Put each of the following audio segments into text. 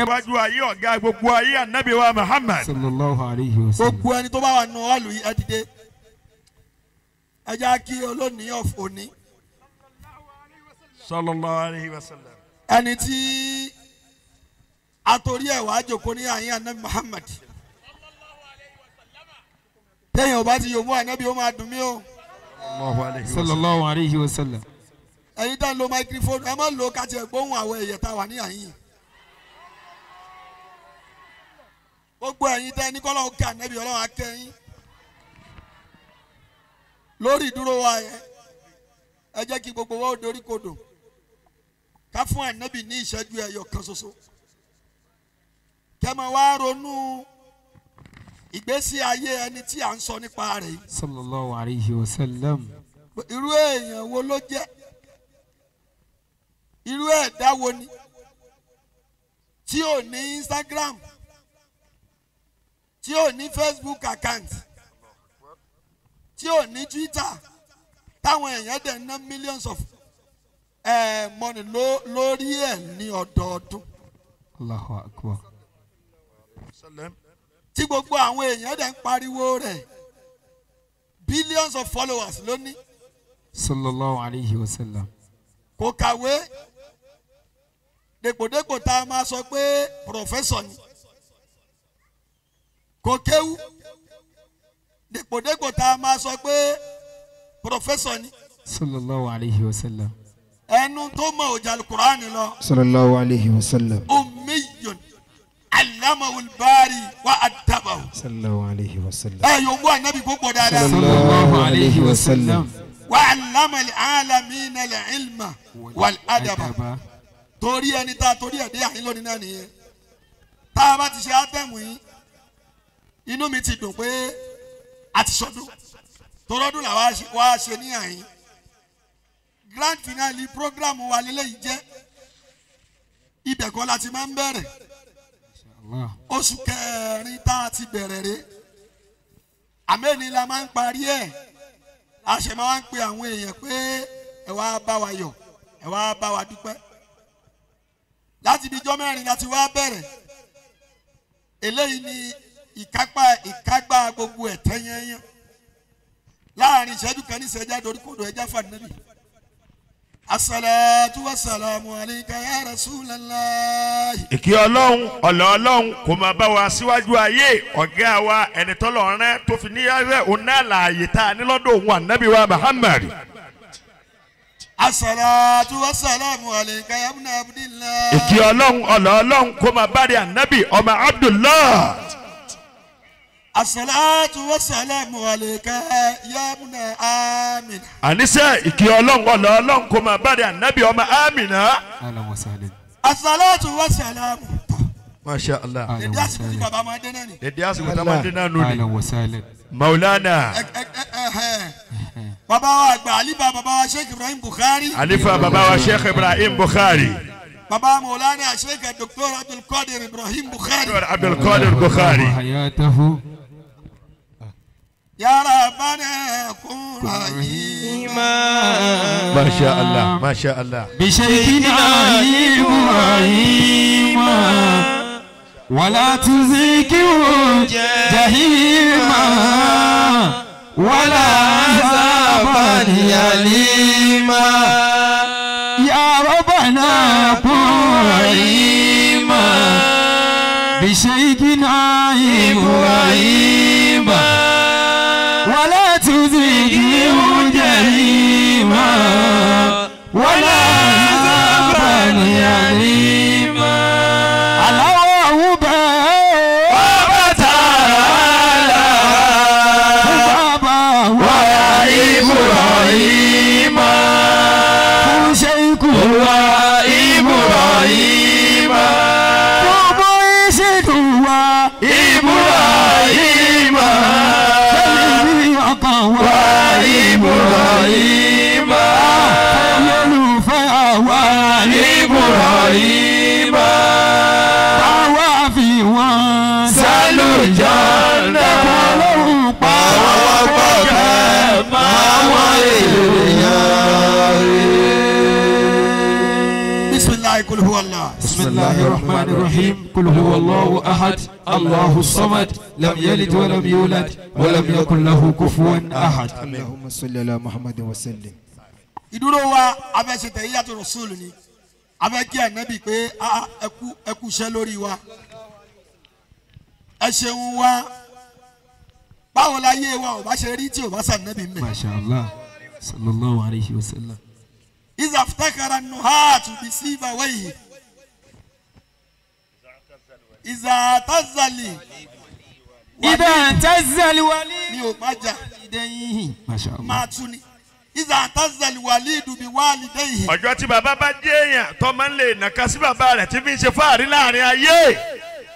Wájú ayé ọ̀gá gbogbo ayé ànábì wa Muhammad. Sallallahu alayhi wa sallam. Gbogbo ẹni tó bá wà nù ọ́ọ̀lù yìí ẹ dìde. Ẹ jẹ́ kí olónìí òní. Sallallahu alayhi wa sallam. Ẹni tí atorí ẹ̀ wá jókòó ní àyín ànábì Muhammad. Téèyàn bá ti yòówó ànábì ó máa dùn mí o. Sallallahu alayhi wa sallam. Ẹ̀yin tá ń lo microphone ẹ má lo kájí ẹ̀ gbóhùn àwọn èèyàn tá a wà ní àyín. Gbogbo ẹ̀yin tẹ́ ní kọ́lọ́hún kí ànábì ọlọ́run akẹ́yìn lórí ìdúró wa yẹn ẹ jẹ́ kí gbogbo wa ó dorí kodò ká fún ànábì ní ìṣẹ́jú ẹyọ kan ṣoṣo kẹ́ máa wá ronú ìgbésí ayé ẹni tí à ń sọ nípa rẹ̀ yìí. Sallallahu alayhi wa sallam. Irú èèyàn wo ló jẹ́, irú ẹ̀dá wo ni tí ò ní Instagram, tí ò ní Facebook account, tí ò ní Twitter, táwọn èèyàn dẹ̀ ná millions of money lórí ẹ̀ ní ọdọọdún. Allahu Akbar. Tí gbogbo àwọn èèyàn dẹ̀ ń pariwo rẹ̀, billions of followers ló ní. Sallallahu alayhi wa sallam. Kò kàwé dèpòdépò tá a máa sọ pé professor ni. Kò kéwú dèpòdépò tá a máa sọ pé professor ni. Sallallahu alayhi wa sallam. Ẹnu tó mọ òjà alukur'ani lọ. Sallallahu alayhi wa sallam. Ummiyun allamahul bari wa adabahu. Sallallahu alayhi wa sallam. Ẹ yóò mú ànábì gbogbo dáadáa. Sallallahu alayhi wa sallam. Wa allamal alamina al-ilma wal adaba. Torí ẹni tá a torí ẹ̀ dé àyín lónìí náà nìyẹn. Tá a bá ti ṣe átẹ̀mù yìí, inú mi ti dùn pé a ti sọdún torọ́dún làwa wá ṣe ní àyín. Grand finale program wa lélẹ́yìí jẹ́, ibẹ̀ kọ́ la ti máa ń bẹ̀rẹ̀. Oṣù kẹrin tá a ti bẹ̀rẹ̀ rẹ̀, àmẹ́ni la máa ń parí ẹ̀. A ṣe máa ń pe àwọn èèyàn pé ẹ wá bá wa yọ̀, ẹ wá bá wa dúpẹ́. Láti ibi ijọ́ mẹ́rin la ti wá bẹ̀rẹ̀. Eléyìí ni ìkápá ìkágbá gbogbo ẹ̀ tẹ́yẹ́yẹ́. Láàrin ìṣẹ́jú kan ní ìṣẹ́jú àdórí kòdò ẹja fàdínẹ́bì. Asalaatu wasalaamu alayka ya Rasulallah. Ìkí ọlọ́run ọ̀lọ́ ọlọ́run kò máa bá wa síwájú ayé ọ̀gá wa ẹni tọ́lọ̀ rán tó fi níyàwó òun náà láàyè tá a ní lọ́dọ̀ òun ànábì wa Muhammad. Asalaatu wasalaamu alayka ya ibn Abdillah. Ìkí ọlọ́run ọ̀lọ́ ọlọ́run kò máa bá rí ànábì ọmọ Abdullah. Asalaatu wasalaamu alayka ya ibn Amina. Àníṣe ìkí ọlọ́run ọ̀lọ́ ọlọ́run kò máa bá rí ànábì ọmọ Amina. Asalaatu wasalaamu. Masha Allah. Dèdè àsìkò tí bàbá máa dé náà ni. Dèdè àsìkò tí máa dé náà nù ni. Maulana. Bàbá wa àgbà Alifa bàbá wa Sheikh Ibrahim Bukhari. Alifa bàbá wa Sheikh Ibrahim Bukhari. Bàbá Maulana Sheikh Dr. Abdul Qadir Ibrahim Bukhari. Dr. Abdul Qadir Bukhari. Ya Rabbana kun rahima. Masha Allah, Masha Allah. Bishaykhina Ibrahim wala tuzikihu jahima wala azaban yalima. Ya Rabbana kun rahima. Bishaykhina Ibrahim wala tuzikihu jahima wala azaban yalima. Allahu ta'ala baba wa Ibrahim sheikhu wa Ibrahim gbogbo ìṣètò wa Ibrahim wa Ibrahim olólùfẹ́ wa Ibrahim báwa fi wọ́n sálùjánnà ọlọ́run pa àwọn pọ̀kẹ́ máwọn èèyàn. Bismillahi kul huwa huwa. Bismillahir Rahmanir Rahim. Qul huwa Allahu ahad. Allahu samad. Lam yalid wa lam yulad wa lam yakun lahu kufuwan ahad. Allahumma salli ala Muhammadin wa sallim. Ìdúró wa a fẹ́ ṣe tahiyyatu rasul ni. A fẹ́ kí Ànábì pé ẹ kú iṣẹ́ lórí wa. Ẹ ṣeun wa. Báwo la yé wa ò bá ṣe rí tí ò bá sànábì mẹ́. Masha Allah. Sallallahu alayhi wa sallam. إذا افتكر النهاة بسيبويه إذا اعتز إذا اعتز الوليد mi ò má jà máa tún ni إذا اعتز الوليد بوالديه. Ọjọ́ tí bàbá bá jẹ́ èèyàn tó máa ń lè nàka sí bàbá rẹ̀ tí fi ń ṣe fáàrí láàrin ayé.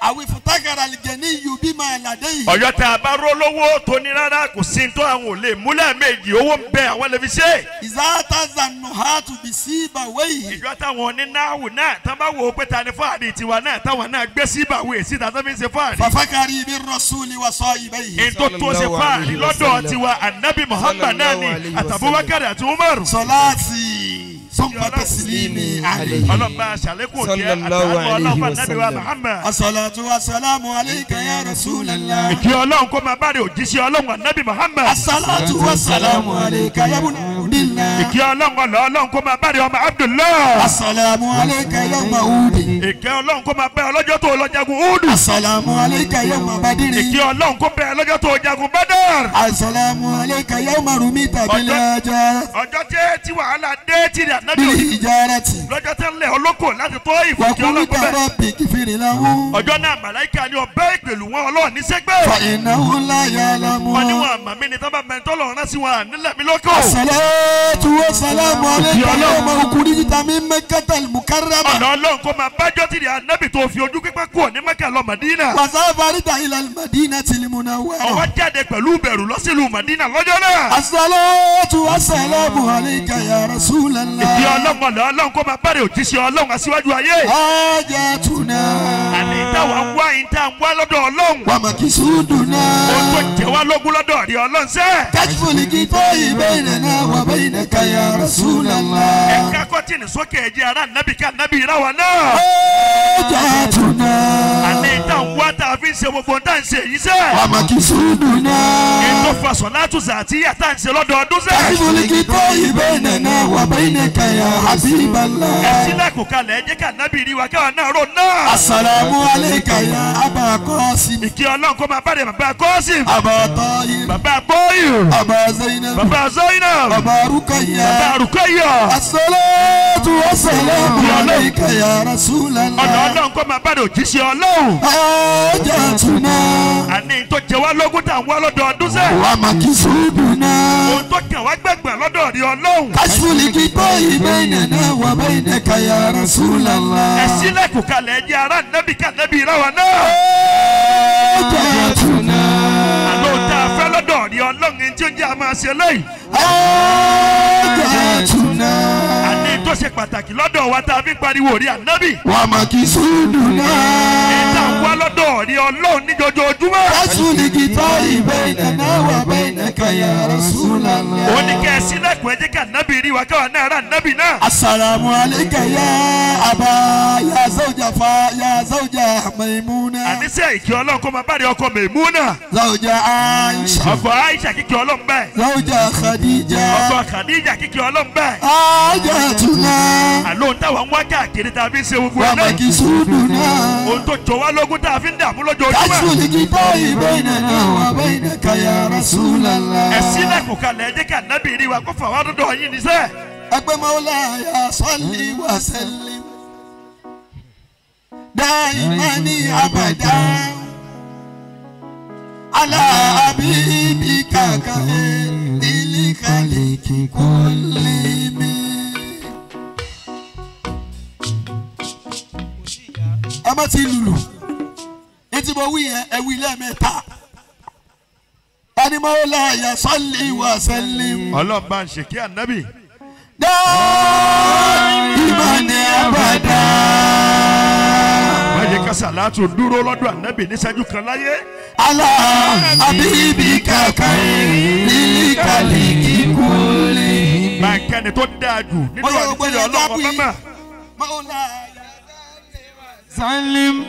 Àwọn ìfúntákàrà àlìjẹ̀ní yù bí máa làdé yìí. Ọjọ́ tá a bá ró lówó tó ní rárá kò sí tó àwọn ò lè múlẹ̀ méjì owó ń bẹ àwọn lè fi ṣe. Ìzáàtàzà nùhàtù bí sí ìbàwé yìí. Ìjọ táwọn onínáwó náà tán bá wò ó pé ta ni fáàrí tiwa náà táwọn náà gbé sí ìbàwé síta tó fi ń ṣe fáàrí. Fàfákàrí ibi rọ́súlì wa sọ ibẹ̀ yìí. Ètò tó ṣe fáàrí lọ́dọ̀ tiwa Ànábì Muhammad náà ni àtàbúbákàrẹ̀ àti Umaru. Sọláàtì. Summa taslimi alayhi. Ọlọ́ba ṣàlékún kí àtàwọn ọlọ́ba Nábì wa Muhammad. As-salatu was-salamu alayka ya Rasulallah. Ìkí Ọlọ́run kó máa bá rẹ̀ òjíṣẹ́ Ọlọ́run Nábì Muhammad. As-salatu was-salamu alayka ya ibn Abdillah. Ìkí Ọlọ́run Ọlọ́run kó máa bá rẹ̀ ọmọ Abdullah. As-salamu alayka yawma Uhud. Ìkí Ọlọ́run kó máa bá ọlọ́jọ́ tó lọ jagun Uhud. As-salamu alayka yawma Badr. Ìkí Ọlọ́run kó bá ọlọ́jọ́ tó jagun Badr. As-salamu alayka yawma rumita bil hajar. Ọjọ́ tí wàhálà dé tí rẹ̀ Ìjárati. Lọ́jọ́ tí ń lẹ̀ olóko láti tó ìfòkè ọlọ́kùnrin. Wàkúrú dàrọ́ bí kìfìrì làwọn. Ọjọ́ náà màláìka ni ọbẹ̀ ìpèlú wọn ọlọ́ọ̀ ní sẹ́gbẹ́. Fa innahu la ya'lamu. Wọ́n ní wọn àmà mi ni tọ́ bá mẹ́tọ́ lọ́rùn rán sí wọn nílẹ̀ mi lóko. As-salatu was-salamu alayka yawma ukhrijta min Makkatal mukarrama. Ọ̀nà Ọlọ́run kó máa bájọ́ tìrì Ànábì tó fi ojú pípẹ́ kúrò ní Mẹ́kà lọ Màdínà. Wa safarta ila al-madinatil munawwara. Ó wá jáde pẹ̀lú bẹ̀rù lọ sílùú Màdínà lọ́jọ́ náà. As-salatu was-salamu alayka ya Rasulallah. Ìdí ọlọ́run ọlọ́run kó máa bá rẹ̀ òjíṣẹ́ ọlọ́run aṣíwájú ayé. Hajatuna. Àní táwa ń wá yín tá à ń wá lọ́dọ̀ ọlọ́run. Wa makisuduna. Ohun tó jẹ́ wá lógún lọ́dọ̀ rí ọlọ́run sẹ́. Kashful ghita'i baynana wa baynaka ya Rasulallah. Ẹ̀ka kọ́tìnì sókè ẹ̀jẹ̀ ara nàbì ká nàbì ìrà wa náà. Hajatuna. Àní tá à ń wá tá a fi ń ṣe gbogbo tá à ń ṣe yìí sẹ́. Wa makisuduna. Ètò fasọ̀látù zàtí tá à ń ṣe lọ́dọọdún sẹ́. Kashful ghita'i baynana wa baynaka ya Habiballah. Ẹ sílẹ̀kùn kalẹ̀ ẹ jẹ́ ká nábì rí wa káwa náà rò náà. Assalamu alayka ya Aba Qasim. Ìkí Ọlọ́run kó máa bá rẹ̀ bàbá Qasim. Aba Tahir. Bàbá Bọ́yù. Aba Zainab. Bàbá Zainab. Bàbá Rukayya. Bàbá Rukayya. Assalatu wassalamu alayka ya Rasulallah. Ọ̀nà Ọlọ́run kó máa bá rẹ̀ òjíṣẹ́ Ọlọ́run. Hajatuna. Àní tó jẹ wá lógún tá à ń wá lọ́dọọdún sẹ́. Wa makisuduna. Ohun tó kàn wá gbẹ̀gbẹ̀ lọ́dọ̀ rí Ọlọ́run. Kashful ghita'i baynana wa baynaka ya Rasulallah. Ẹ sílẹ̀kùn kalẹ̀ ẹ jẹ́ ara nábì ká nábì ìrà wa náà. Hajatuna. Àlọ́ tá a fẹ́ lọ́dọ̀ rí Ọlọ́run tí ó jẹ́ a máa ṣe lẹ́yìn. Hajatuna. Àní tó ṣe pàtàkì lọ́dọ̀ wa tá a fi ń pariwo rí ànábì. Wa makisuduna. Ìta ń wá lọ́dọ̀ rí Ọlọ́run ní jojoojúmọ́. Kashful ghita'i baynana wa baynaka ya Rasulallah. Ó ní kẹ́ ẹ sílẹ̀kùn ẹ jẹ́ ká nábì rí wa káwa náà rà nábì náà. Assalamu alayka ya Aba ya zawja fa ya zawja Maimuna. Àníṣe ìkí Ọlọ́run kó máa bá rí ọkọ Maimuna. Zawja Aisha. Ọkọ Aisha kíkí Ọlọ́run bẹ́ẹ̀. Zawja Khadija. Ọkọ Khadija kíkí Ọlọ́run bẹ́ẹ̀. Hajatuna. Àlọ́ ohun táwa ń wá káàkiri tá a fi ń ṣe gbogbo ẹ̀ náà. Wa makisuduna. Ohun tó jọ wá lógún tá a fi ń dààmú lójoojúmọ́. Kashful ghita'i baynana wa baynaka ya Rasulallah. Ẹ sílẹ̀kùn kalẹ̀ ẹ jẹ́ ká nábì rí wa kó fà wá dọ́dọ̀ yín níṣẹ́. Ẹgbẹ́ Mawlaya salli wa sallim daimani abada ala habibika khairil khalqi kullihim. Ẹ má ti lùlù etí mo wí yẹn ẹ wí lẹ́ẹ̀mẹ́ta. Ẹni Mawlaya salli wa sallim. Ọlọ́run bá ń ṣe kí ànábì. Daimani abada. Má jẹ́ ká sàlátù dúró lọ́dọ̀ ànábì níṣẹ́jú kan láyé. Ala habibika khairil khalqi kullihim. Máa kẹ́ni tó dáa jù nínú àdìsílẹ̀ ọlọ́run ọba mà. Mawlaya وسلم.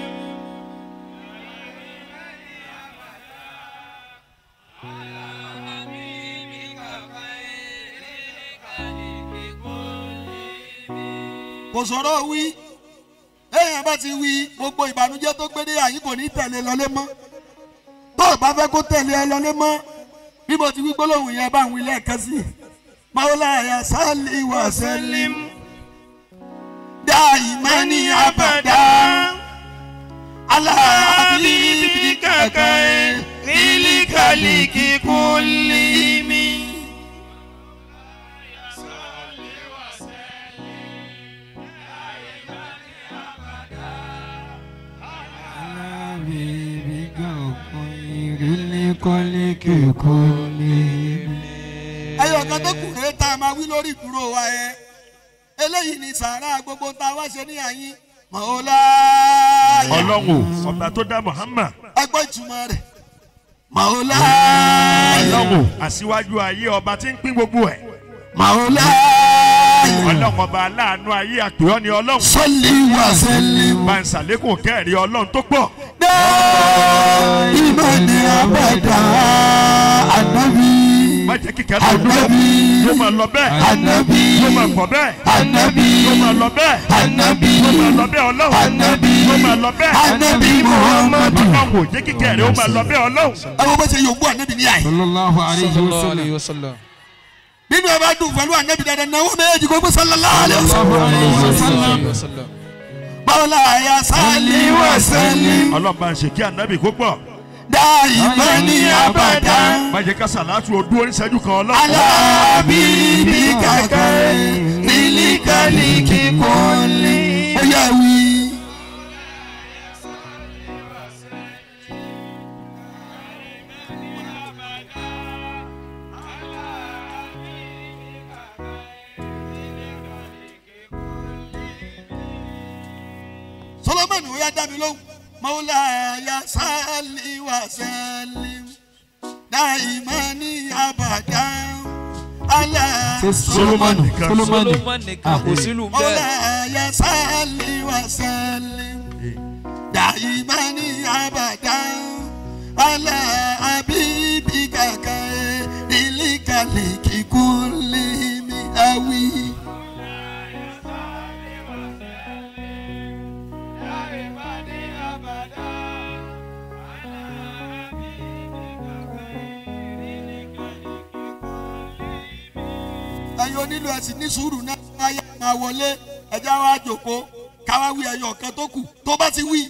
Kò sọ̀rọ̀ wí èèyàn bá ti wí gbogbo ìbànújẹ́ tó gbé dé àyín kò ní tẹ̀lé lọlé mọ́ tó o bá fẹ́ kó tẹ̀lé ẹ lọlé mọ́ bí mo ti wí gbólóhùn yẹn bá ń wí lẹ́ẹ̀kan sí i. Maulaya salli wa sallim daimani abada ala habibika khairil khalqi kullihim. Ẹyọ kan tó kù rèé tá a máa wí lórí ìdúró wa ẹ eléyìí ni sàárà gbogbo tá a wá ṣe ní àyín Maulaya. Ọlọ́run ọba tó dá Muhammad. Ẹ gbọ́ ìtumọ̀ rẹ̀ Maulaya. Ọlọ́run aṣíwájú ayé ọba tí ń pín gbogbo ẹ̀. Maulaya. Ọlọ́run ọba aláàánú ayé àpèọ́ ni Ọlọ́run. Salli wa sallim. Bá ń ṣàlékún kẹ́ẹ̀rí Ọlọ́run tó pọ̀. Ìmọ̀ni abẹ́dá ànábì. Má jẹ́ kíkẹ́ lọ dúró. Yóò máa lọ bẹ́ẹ̀. Ànábì. Yóò máa pọ̀ bẹ́ẹ̀. Ànábì. Yóò máa lọ bẹ́ẹ̀. Ànábì. Yóò máa lọ bẹ́ẹ̀ Ọlọ́run. Ànábì. Yóò máa lọ bẹ́ẹ̀. Ànábì Muhammadu. Ọlọ́run ò jẹ́ kíkẹ́ rẹ̀ ó máa lọ bẹ́ẹ̀ Ọlọ́run. Ẹ wo bó ṣe yòókù ànábì ní àyè. Sallallahu alayhi wa sallam. Nínú ẹ bá dùn pẹ̀lú ànábì dandan náà wọ́n méjì kó gbé sallallahu alayhi wa sallam. Maulaya salli wa sallim. Ọlọ́run bá ń ṣe kí ànábì kó pọ̀. Daimani abada. Má jẹ́ ká sàlátù odú oníṣẹ́jú kan Ọlọ́run. Ala habibika khairil khalqi kulli. Ó yẹ wí. Solomoni ó yá dá mi lóhùn. Maulaya salli wa sallim daimani abada ala. Solomoni Solomoni kan kò sílùú bẹ́ẹ̀. Maulaya salli wa sallim daimani abada ala habibika khairil khalqi kullihim awi. Ẹ̀yin onílù ẹ̀sìn ní sùúrù náà wáyé máa wọlé ẹ̀já wa jòkó káwá wí ẹyọ kan tó kù tó bá ti wí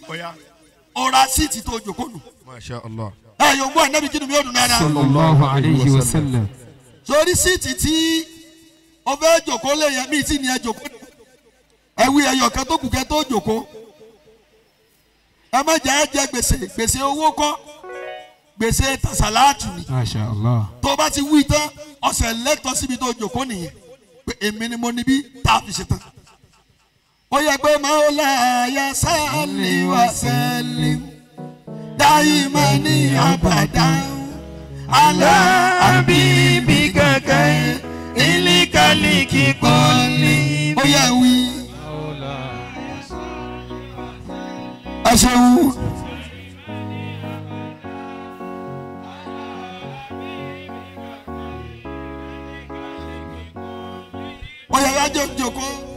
ọ̀rá síìtì tó jòkó nù. Masha Allah. Ẹ̀yin ògbó ànábì kí ni mi ò dùn dáadáa. Sallallahu alayhi wa sallam. Sórí síìtì tí o fẹ́ jòkó lè yẹ mí tí ni ẹ jòkó ẹ wí ẹyọ kan tó kù kẹ́ tó jòkó. Ẹ má jẹ́ ẹ jẹ gbèsè gbèsè owó kọ́ gbèsè tasalaatu ni. Masha Allah. Tó bá ti wí tán ọ̀sẹ̀ lẹ́tọ̀ síbi tó jòkó nìyẹn pé èmi ni mo níbí tá a fi ṣe tán. Ó yẹ pé Maulaya salli wa sallim daimani abada ala habibika khairil khalqi kulli. Ó yẹ wí. Ẹ ṣeun.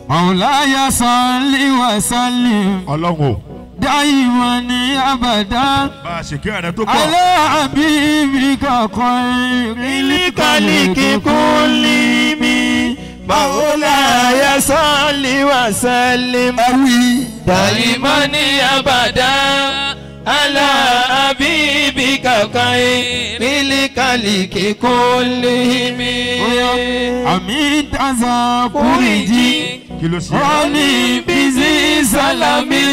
Maulaya salli wa sallim. Ọlọ́run o. Daimani abada. Bá a ṣe kí ẹ̀rẹ́ tó pọ̀. Ala habibika khairil khalqi kullihim. Maulaya salli wa sallim. Daimani abada. Ala habibika khairil khalqi kullihim. Àmì tàzà kúrìjì. Rọ́ọ̀nì bísí sálámì.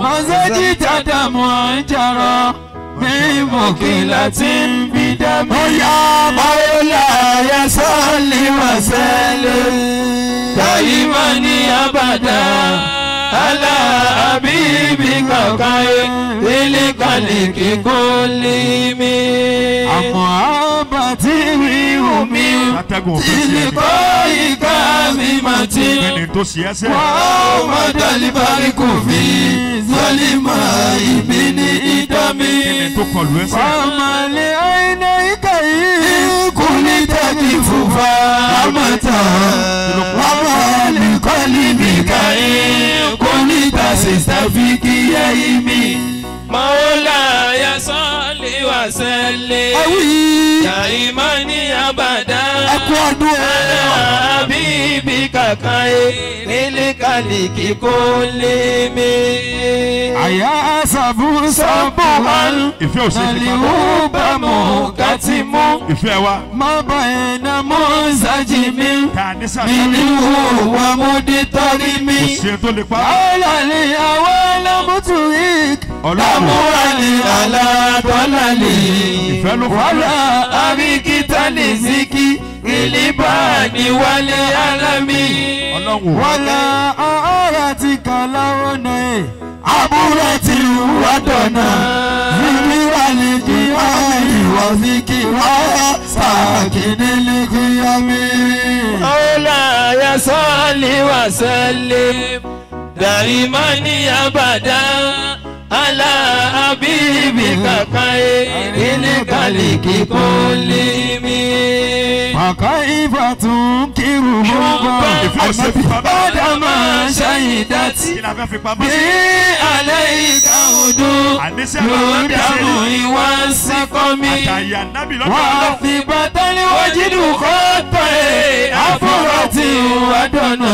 Mọ̀sẹ́jì tàdàmú àjàrọ̀. Mímú kìlá tí ń bí dámì. Ó yá Maulaya salli wa sallim. Daimani abada. Ala habibika khairil khalqi kullihim. Àmọ́ àbá Wàtíwì omi tìlíkọ́ ìka mi máa ti. Wọ́n máa dálíbárí kò fi zọ́límọ̀ ìbí ní ìdámi. Wọ́n máa lé àìná ìka yìí. Kúlí tẹ́kì fúnfà àmọ́tà. Wọ́n máa lè kọ́lí mi ká yín. Kúlí tàṣí sàfíkì yẹ ìmí. Mawlaya salli wa sallim. Daimani abada. Ala habibika khairil khalqi kullihim. Àyà sàbù sàbù hàn. Ìfẹ́ ò ṣe fi pamọ́. Nàlìhùbàmù kàtìmù. Ìfẹ́ wa. Má bàyẹ̀ nà mú sàjìmí. Tà ní sàjìmí. Mímú wà mú di tọ́rí mi. Kò sí tó lè pa. Àlàlẹ́ àwọn alámùtù yìí. Ọlọ́run. Lámúhàlì aládọ́lálì. Ìfẹ́ ló fún mi. Wàlá àríkítà lè zikí. Ìlíbà ní wálé alámì. Ọlọ́run. Wàlá ọ̀rọ̀ ti kàn láwọn náà ẹ̀. Àbúrò ti wà dọ̀nà. Ìrírà lè di ìwà zikí wá. Sàkíní lè kí yá mi. Mawlaya salli wa sallim. Daimani abada. Ala habibika khairil khalqi kullihim. Àkàìfà tún kírun mọ́. Ìfẹ́ ò ṣe fi pamọ́. Bàdàmà ṣàyídàtì. Kí la fẹ́ fi pamọ́ Bí sí? alẹ́ ìka odò. Àníṣe àwọn ànábì ṣe Lódàmú rí. ìwà síkọ́ mi. Àtàyè ànábì lọ́dọ̀ Wà á Ọlọ́run. fi bàtálí wájú kọ́ tọ̀ ẹ́. Àfúrà tí wà dọ̀nà.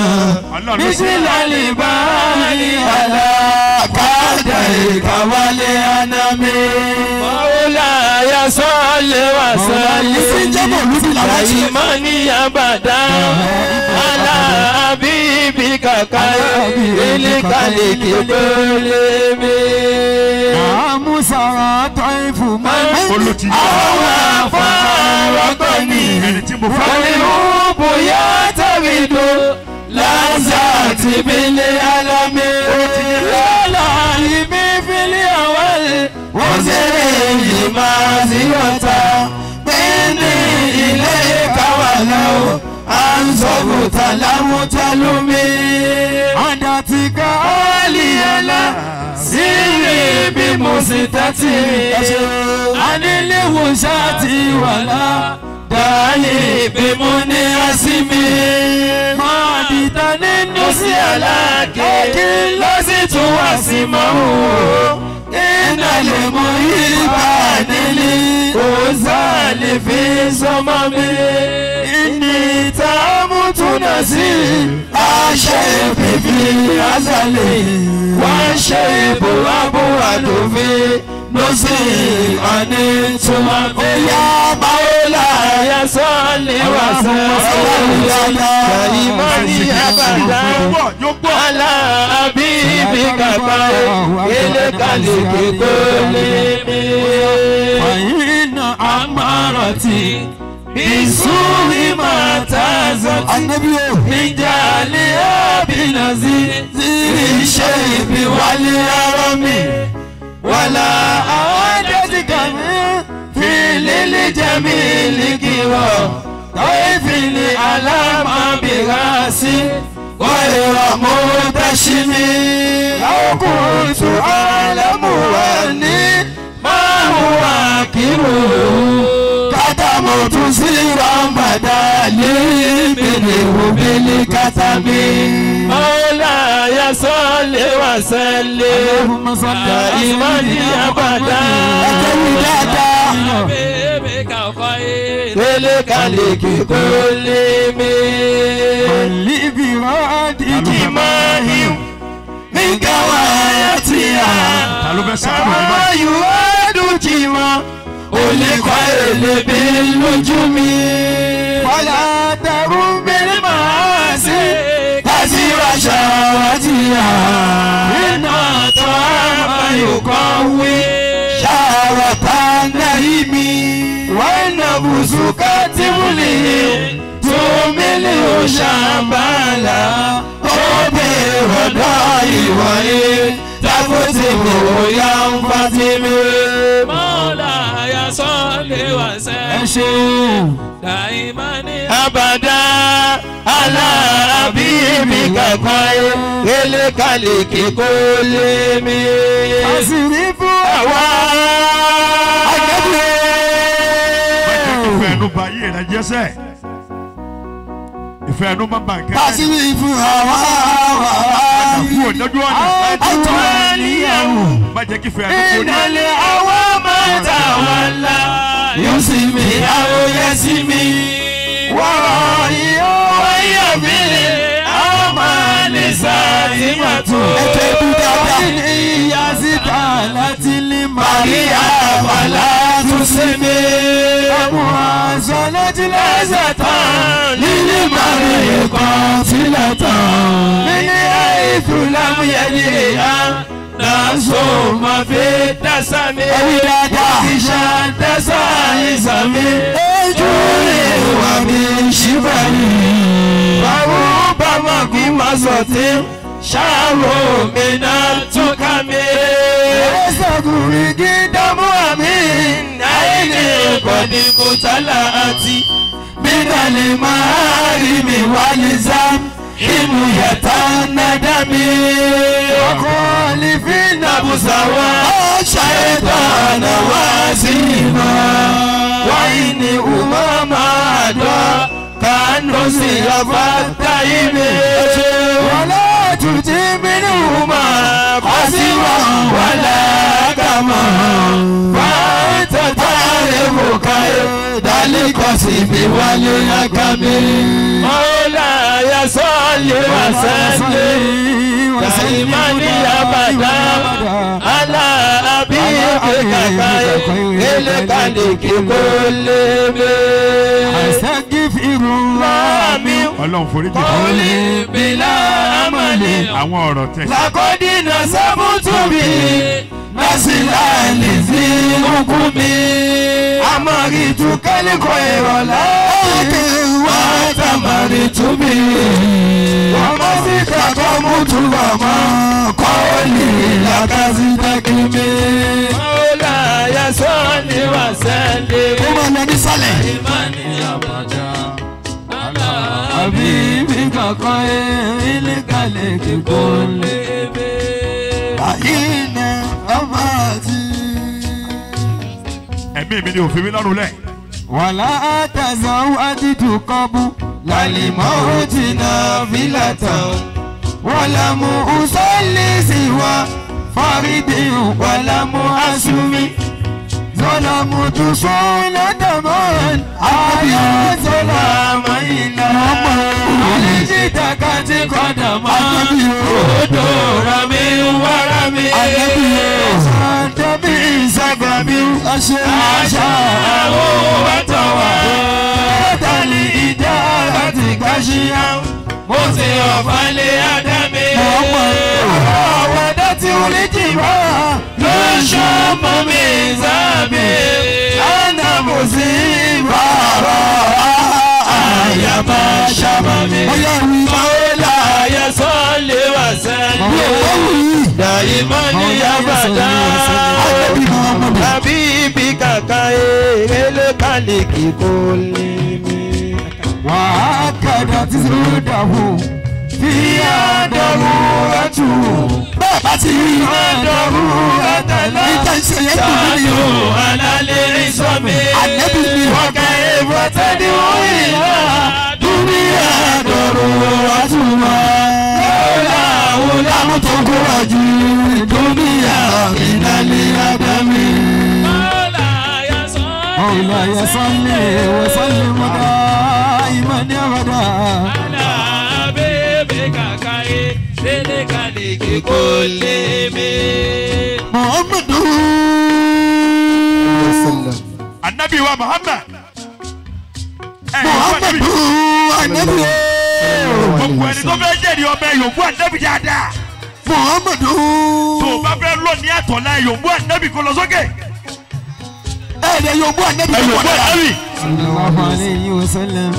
Ọlọ́run ló ṣe. Bísílálì bá ní àlá. Kádà ìkàwálé ànámi. Mawlaya salli wa sallim. Ìsìnjẹ́bọ̀ lódì làwọn ṣe. Daimani abada. Ala habibika khairil khalqi kullihim. Àmúsàrà tọ́ ìfù mọ́. Olùtí. Àwọn afárọ́gbọ̀n ni. Ẹni tí mo fẹ́. Wàlúùbù yá tàbídò lásàtì bílẹ̀ alámi. Lọ́la ìmí fílẹ̀ àwọ̀lẹ̀. Wọ́n ṣeré yìí máa sí ọ̀tá. Bẹ́ẹ̀ni ilé káwá lọ́wọ́. À ń sọ̀kùtà lámútálómi. Àdàtìkà àlìyẹ́lá sírí bí mo sì tẹ́tì. Aníléwò ṣáàtì wàlá. Dàálì bí mo ní àsìmí. Máa dìtà nínú sí àlàkè. Kí ló sì tún wá sí mọ́ o? Iná lè mú ibà nílé. Òòsà lè fi sọmọ mi. Ìní tá a mú túnà sí. Àṣẹ ìfìfì àṣàlẹ̀. Wọ́n ṣe ìbò àbúrò àlòfin. Lọ́sí àní túmọ̀ mi. Ó yá Mawlaya salli wa sallim. Daimani abada. Yóò gbọ́, yóò gbọ́. Ala habibika khairil khalqi kullihim. Fàyínà Amarati bisuri matazati. Ànábì o. Mijali abinazi. Ziri ṣe ibi wálé ara mi. Wàlá àádẹ́sìkà mi. Fìlílì jẹ́mi lìkìrọ̀. Tọ́ìfìlì alámàbìrásí. Wọ́n mú tẹ́sí mi. Láwùkùtù alámùwà ní. Máa hùwà kírù. Kátàmù tún sí ràmbàdà lébèlè òbílẹ̀ kátàmì. Mawlaya salli wa sallim. Daimani abada. Ẹ̀jẹ̀ wí dáadáa. Khairil khalqi kullihim. Jimahi min gawayatiha. Ta ló fẹ́ sáré mi báyìí? Ayùwádùn jìmọ̀ olè kọ́ èlé bí lójú mi. Fọlá tẹ̀rù bíi màá sí. Tàṣírà ṣàwátìyà. Iná tó àmàyòkọ́ wí. Ṣàwọ̀tà náà mi. Wọ́n nà bùsùkà tìmùlì. Tómìlì ò ṣàbàlà. Ó bèrè ọ̀dọ́ ìwọ̀nyí. Tábùtì mò ń yá ń fatimi. Mawlaya salli wa sallim. Ṣe. Abada ala abibika kọ́yé elékalèké kó lé mi. Àṣírí fún àwa. Ìfẹ́ ẹnu ba ayé rẹ jẹ́sẹ̀. Ìfẹ́ ẹnu má bà nǹkan. Àṣírí fún àwa. Àkú òdòdó ọ̀nà. Àtúwálíyàwó. Má jẹ́ kí ìfẹ́ ẹnu kó ní. Ìdálẹ́ àwa máa ta wàhálà. Yóò sì mi àwọn yẹn sí mi. Wọ́rọ̀ yóò wáyà mí. Àwọn máa lè sáré máa tó. Ẹ̀jẹ̀ ibú dáadáa. Ìyá síta láti lè máa. Màríyá Bàlá tún sí mi. Àwọn aṣọ lójú Lẹ́sẹ̀ tán lílí màrí kan sílẹ̀ tán. Nílé àìsùn lámúyẹ ní ìyá. Nàṣọ máa fi dásá mi. Ẹ̀wí dáadáa. Ìṣà dásá ìsàmì. Ojú ìwà mi ṣíbà ní. Báwo bá mọ̀ kí má sọ tí ṣáàrò mi náà tún ká mi. Ẹ̀sọ̀kùnrin kí Dámú àmì àìní kọ́ni kò tálà àti. Bínàlè máa rí mi wá ní zam. Inú yàtá nádà mi. Ọkọ̀ lè fi Nàbùsà wá ṣàìtàn wá sí ìmọ̀. Wáyé ni umar máa dán. Kánú sí ọba táyé mi. Wọlé tùtí bínú Umar kọ́síwá wàlá kàmá. Fàtàtà rẹ̀ mú káyé. Dálé kọ́sí mi wálé àkàmì. Mọ́lá yà sọ́ọ̀lì wà sẹ́lẹ̀. Kàìmánì àbàdà. Alá àbí kàkà elékalè kíkó lé mi. Àṣẹ́gífìrúnlá Mi Ọlọ́run foríjì fún mi. kọ́lé bílá àmàlè. Àwọn ọ̀rọ̀ tẹ̀. Lakọ́dínà sábùtùbí lásìláàlì sí okùnmi. Àmọ̀rìtù kẹ́lẹ́kọ̀ọ́ ìrọ̀lẹ́ wá tàmọ̀rìtùbí. Ọmọ sí kàkọ́ mútu bàmọ́ kọ́ọ̀lì làkàzídàkìmí. Mọ́lá yasọ́ ni wà sẹ́lẹ̀. Ó máa lọ nísàlẹ̀. Ìmánì àbàdà. Àbí mi kankan ilé kalẹ̀ kíkó lé. Àyínà ọmọ àti. Ẹ̀mí mi ni òfin mi lọ́rùn lẹ̀. Wàlá àtàzàn àdìdù kọ́bù. Lálìmọ́ ó ti na fílà tán. Wàlámù Usọ́lì sì wá. Fárídì wàlámù Asúmi. Zọlámù tún lọ́dọ̀mọ́n. Ayé zọlámù ìlà. Àlejò kàti kọ́dà mọ́. Odò rami wára mi. Sàtẹ́bí ìsàgàmí. Àṣà àwọn wàtọ̀ wá. Tálí ìjà láti káṣíyá. Mo ti ọ̀fà lé Ádámì. Àwọn ẹ̀dá tí ó lè jì wá. Ló ṣọmọ mi sábì. Ádámù sí bàbá. Àyàmá ṣàmà mi. Ọyá ìwé. Mọ́lá yẹ sọ́lé wá sẹ́lẹ̀. Dàímọ́ ní àbàdà. Ànábì Muhammad. Àbíbí kàkà eré kálí kíkó lé mi. Wà á kàdà tí sódàwò. Fi àdàrú ẹ̀tù. Bẹ́ẹ̀ bá ti rí i. Àdàrú ẹ̀tẹ̀lá. Níta ìṣe yẹn dùn mí ni o. Sàdù alálẹ̀ ìsọ̀mí. Ànábì ni. Wọ́kẹ́ ìfọ̀tẹ́ni òyìnbá. Dúní àdàrú ẹ̀tùmọ̀. Lọ́la òlà Àwọn tó kóra jù dúníyà ìdálẹ́ àdámì. مولاي صل وسلم دائما ابدا Muhammadu. Anabi wa Muhammad. Ẹ yòókù Anabi. Muhammadu Anabi. Gbogbo ẹni tó fẹ́ jẹ́rìí ọmọ ẹ yòókù Anabi dáadáa. Muhammadu. Tó o bá fẹ́ lọ ní àtọ̀lá ẹ yòókù Anabi kó lọ sókè. Ẹ̀ẹ́dẹ̀ yóò bú Anabi. Ẹ yòókù Anabi. صلى الله عليه وسلم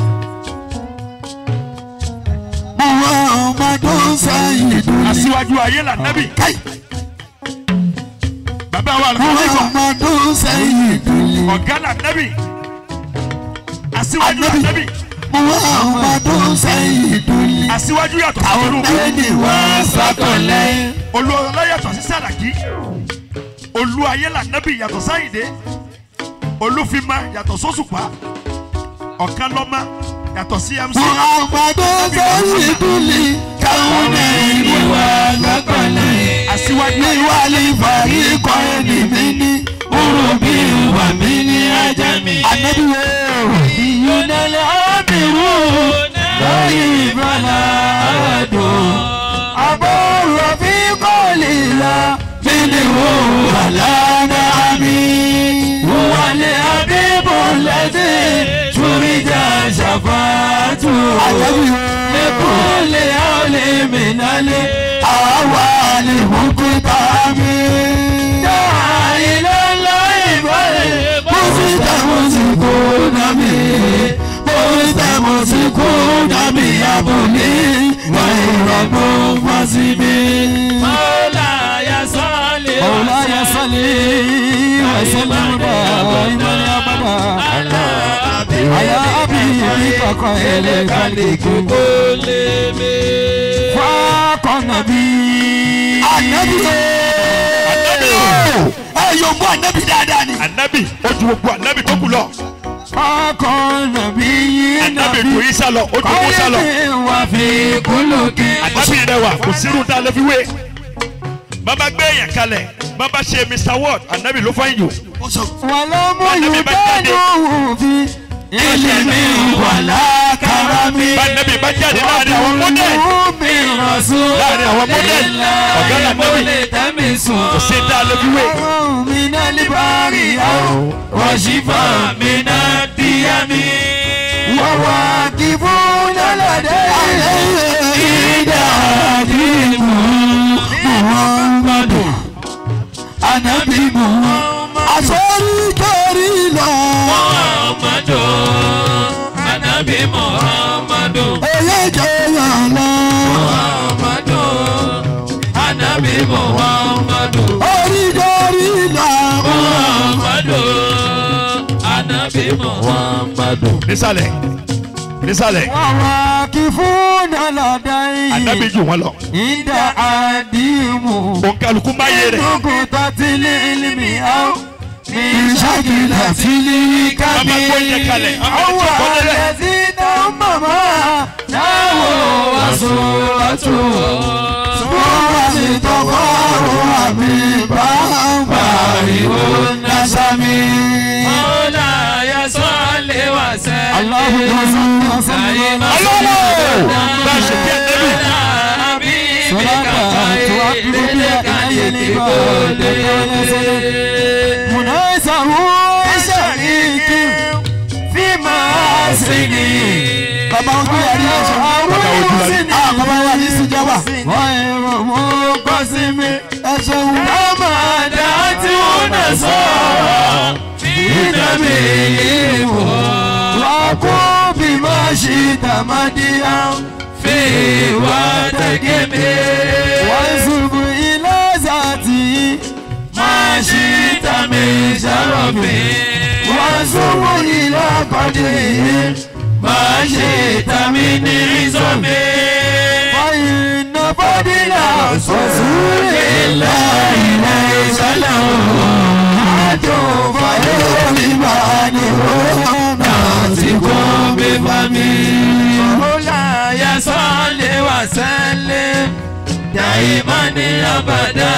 Muhammadu Sayyidu. Aṣíwájú ayé là Nabi. Kai. Bàbá wa Al-Khalifa. Muhammadu Sayyidu. Ọ̀gá là Nabi. Aṣíwájú ànábì. Muhammadu Sayyidul. Aṣíwájú yàtọ̀ sí Tinubu. Àwọn wá sàkọlẹ̀. Olúọlá yàtọ̀ sí Sàràkí. Olúayé lànábì yàtọ̀ sáyìndé. Olúfimá yàtọ̀ sọ́sùpá. Ọ̀kánlọ́má yàtọ̀ sí MC. Muhammadu Sayyidul. Káwọn ẹni wá sàkọlẹ̀. Aṣíwájú ní wàlí fàrí kọ́ ẹni mi ní. Urubi wà mí ní ajá mi. Ànábì wo. Ìyúnálẹ̀ ábìrú lórí ìbálà àdùn. Àbọ̀rọ̀ fi kọ́lì la Mílíwò wà lánàá mi. Wàlẹ̀ àbíbò lẹ́dí túrìjà ṣàfàtù. Ànábì wo. Lẹ́kùnlé àlè mìnálẹ̀. Àwa lè mú kúta mi. Dáa ilé ńlá ìbọ̀lẹ̀. Mùsítà mùsíkù nàbì. Mùsítà mùsíkù nàbì àbùní. Wà ìrọ̀gbọ́ fásibí. Mọ́láyà sọ́lé مولاي صلي وسلم دائما ابدا على حبيبك خير الخلق فاق النبي. Ànábì o. Ànábì o. Ẹ yóò mú ànábì dáadáa ni. Ànábì ó ju gbogbo ànábì tó kù lọ. فاق النبي. Ànábì kò yí sálọ, ó ju Mùsá lọ. وفي خلق. Ànábì rẹwà kò sírú tá a lè fi wé. Bàbá gbé èèyàn kalẹ̀, bàbá ṣe Mr. Word, ànábì ló fáyìn jù. Ó sọ. ولم Ànábì bá jáde. يدانه في علم ولا كرم. Bá ànábì bá jáde láàrin àwọn mọ́dẹ̀lì. Láàrin àwọn mọ́dẹ̀lì, ọ̀gá lànábì kò sí tá a lè fi wé. من الباري وشفاء من الديم. وواقفون لديه Ìdàdí Muhammadu. Ànábì Muhammad. Àsọ̀rí kẹrí lọ. Muhammadu, Anabi Muhammadu. Oyè jẹyàn lọ. Muhammadu, Anabi Muhammadu. Orí kẹrí lọ. Muhammadu, Anabi Muhammadu. Nísàlẹ̀, nísàlẹ̀, وواقفون لديه ànábì jù wọ́n lọ. عند عديم Òǹkàlùkù máa yé rẹ̀. نقطة العلم أو من Ìṣàkìlà sílí Bàbá kábí. gbóúnjẹ kalẹ̀, ọmọ أو ẹni tó kọ́ lélẹ̀. الذين مما ناووا وصورته Wọ́n tọkọ àmì bàbá ìwọ nasami. مولاي صل وسلم. اللهم صل وسلم. Ọlọ́wọ́ bá a ṣe kí ànábì. صلاة تعبد بها إلى العباد مناسه شريك في محاسنه. Bàbá ojú yàrá ẹ̀ṣọ́. Bàbá ojú yàrá. Ah, bàbá wa ní síjọba. غير منقسم. Ẹ ṣeun. كما دعت النصارى في نبيهم وقم بما شئت مديا في وتكبير. وانسب إلى ذاته ما شئت من شرف وانسب إلى قدره ما شئت من عظم. فإن فضل رسول الله ليس له حد. Lórí máa ní ناطق بفمي. مولاي صل وسلم دائما أبدا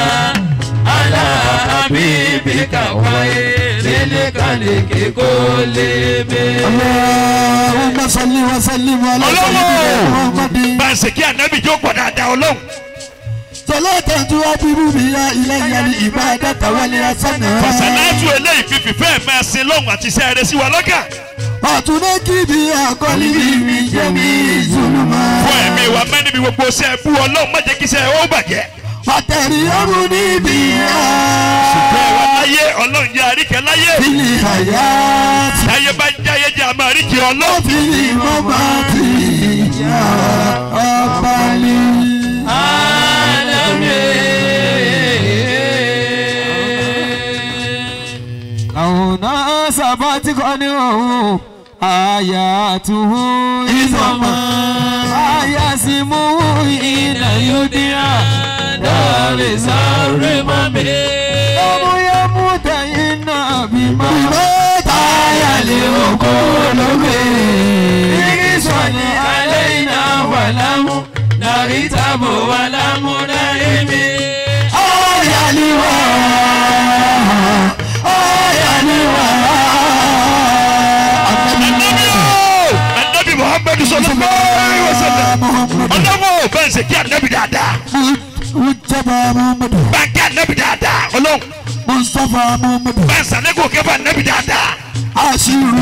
على حبيبك خير الخلق كلهم. Allahumma salli wa sallim ala sayyidina Muhammadin. Bá a ṣe kí ànábì jó pọ̀ dáadáa Ọlọ́run. Salatan tuwafiru biha ilayya al-ibadata wal hasana. Fàṣàlátù eléyìí fífi fẹ́ máa sin lọ́hùn àti iṣẹ́ rẹ̀ sí wa lọ́gà. Àtúnákì bí àkọlíbí mi jẹ́ mi ìzùlùmọ́. Fún ẹ̀mí wa mẹ́ níbi gbogbo iṣẹ́ bú Ọlọ́run má jẹ́ kí iṣẹ́ ó bàjẹ́. Pàtẹ́rì ọ̀run níbi yá. Ṣùgbọ́n wa láyé Ọlọ́run jẹ́ àríkẹ́ láyé. Fili hayati. Táyé bá ń jáyé jẹ́ àmọ́ àríkẹ́ Ọlọ́run. Fili mọ́mọ́tì yá ọ̀pálí. Alamin. àwọn náà sábà tí kò ní òun آياته إذا آياسمه إلى يدعى دار زار مامي أبو يموت إنا بما تايا لقلوبي إرسل علينا ولم نرتب ولم نرمي آيا Anabi Muhammad sallallahu alaihi wasallam. Ọlọ́wọ́ bá ń ṣe kí anabi dáadáa. Ujaba Muhammadu. Bá ń kí anabi dáadáa ọlọ́run. Mustapha Muhammadu. Bá ń sàlẹ́kùn kẹfà anabi dáadáa. Asiru.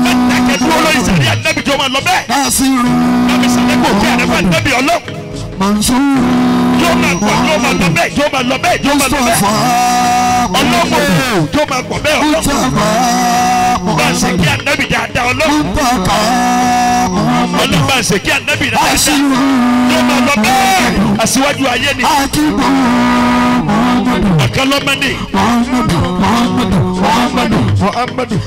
Bá ń dàkẹ́ dúró lórí sàlẹ́ anabi jọ máa lọ bẹ́ẹ̀. Asiru. Bá mi sàlẹ́kùn kí anabi anabi ọlọ́run. Mansur. Yóò máa pọ̀ yóò máa lọ bẹ́ẹ̀ yóò máa lọ bẹ́ẹ̀ yóò máa lọ bẹ́ẹ̀. Ọlọ́run yóò máa pọ̀ bẹ́ẹ̀ ọlọ́run. Bá ń ṣe kí anabi dáadáa ọlọ́run. Ọlọ́run bá ń ṣe kí anabi dáadáa. Yóò máa lọ bẹ́ẹ̀. Aṣíwájú ayé ni. Ọ̀kan lọ́mọ ni. Muhammadu.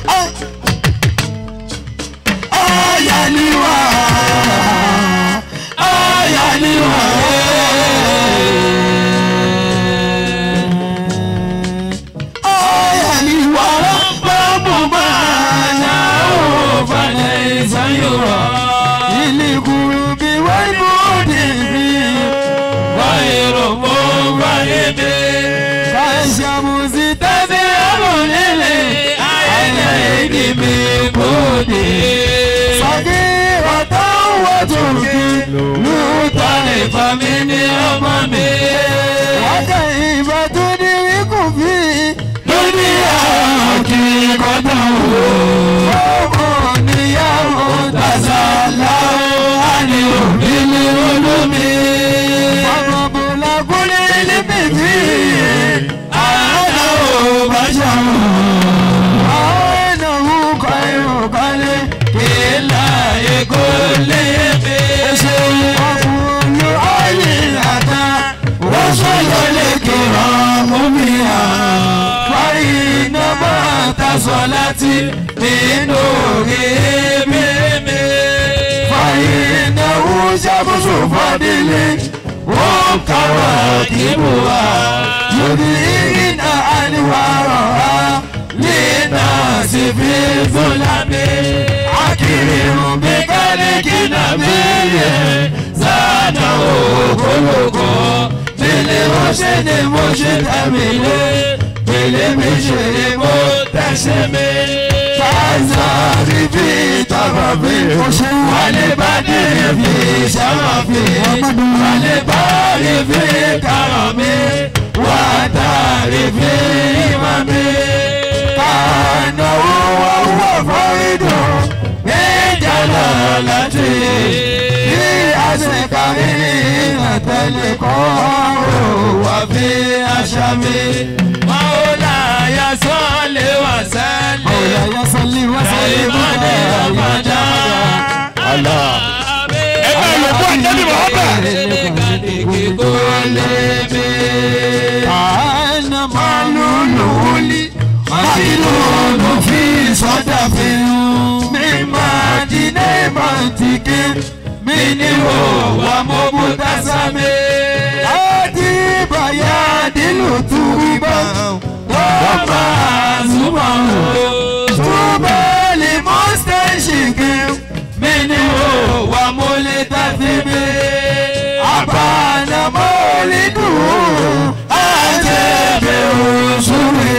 Ayaniwa. Ayaniwa. Ayaniwa. Bámu máa ó falẹ̀ ìsáyọ̀rọ̀. Ìlíkùrù bí wọ́n mú dìbì. Wáyé mú wáyé mi. Kàṣàmùsí tẹ́sí àmúlélẹ̀. Àìlè ìdí mi kò dé. Sọ́kì ọ̀tá wọ́n tún kí. Lùtọ́ lè fa mi ní ọmọ mi. Wákà ìbá tó ní ikú fi. Lóní àkì kọ́tà wò. Ọmọ níyàwó tàṣà láwọn àní òbí ní olómi. Ọmọ bùlá kúlé níbi tí. Àná ò bá ṣàwọn. Àná ò kọ́ ìrùkọ́lé. Kì í láyé kó lé mi. Ọkùnrin ayé àtà. Wọ́n sọ̀yọ́ lè kírun mú mi hàn. Fáyínà máa ta sọ láti nínú mímí. Fáyínà ń ṣàkóso fàdílé. Wọ́n kàwá kìbù wá. Lórí iná àníwárọ̀ á. Nínà sì fi fúlàmì. Akiri mi kálíkì nàbí yẹ. Sádà òkòlòkò. Bílẹ̀ mo ṣe ni mo ṣe tẹ̀mí lé. Bílẹ̀ mi ṣe ni mo tẹ̀sẹ̀ mi. Fáìsà fífi tọrọ mi. Wálé bá dé fi ṣàrọ̀ fi. Wálé bá rí fi kàrọ̀ mi. Wà á tàrí fi ìmọ̀ mi. Kànáwó wọ́wọ́ fọ́rídùn. Níjàlá láti bí àṣekárí àtẹlẹ kọ́ wà fi àṣà mi. Mọ́láyà sọ́lé wà sẹ́lẹ̀. Mọ́láyà sọ́lé wà sẹ́lẹ̀. Ìmọ̀lẹ̀ àbàdà. Ẹ máa lò fún àjẹ́bí Muhammad. Àná máa lò lòólì. Mákìlónù fi sọ́dà fi hàn. Mi máa dínà ìmọ̀ntìkì. Mi ní wò wà mọ́ bùtá sámi. Láti bàyà dínú túbọ̀. Tó máa súnmọ́ o. Túbọ̀ lè mú stéṣìkì. Mi ní wò wà mọ́ lè tàbí mi. Àbànà mọ́ lè dùn. Àjẹbẹ̀ òṣùwé.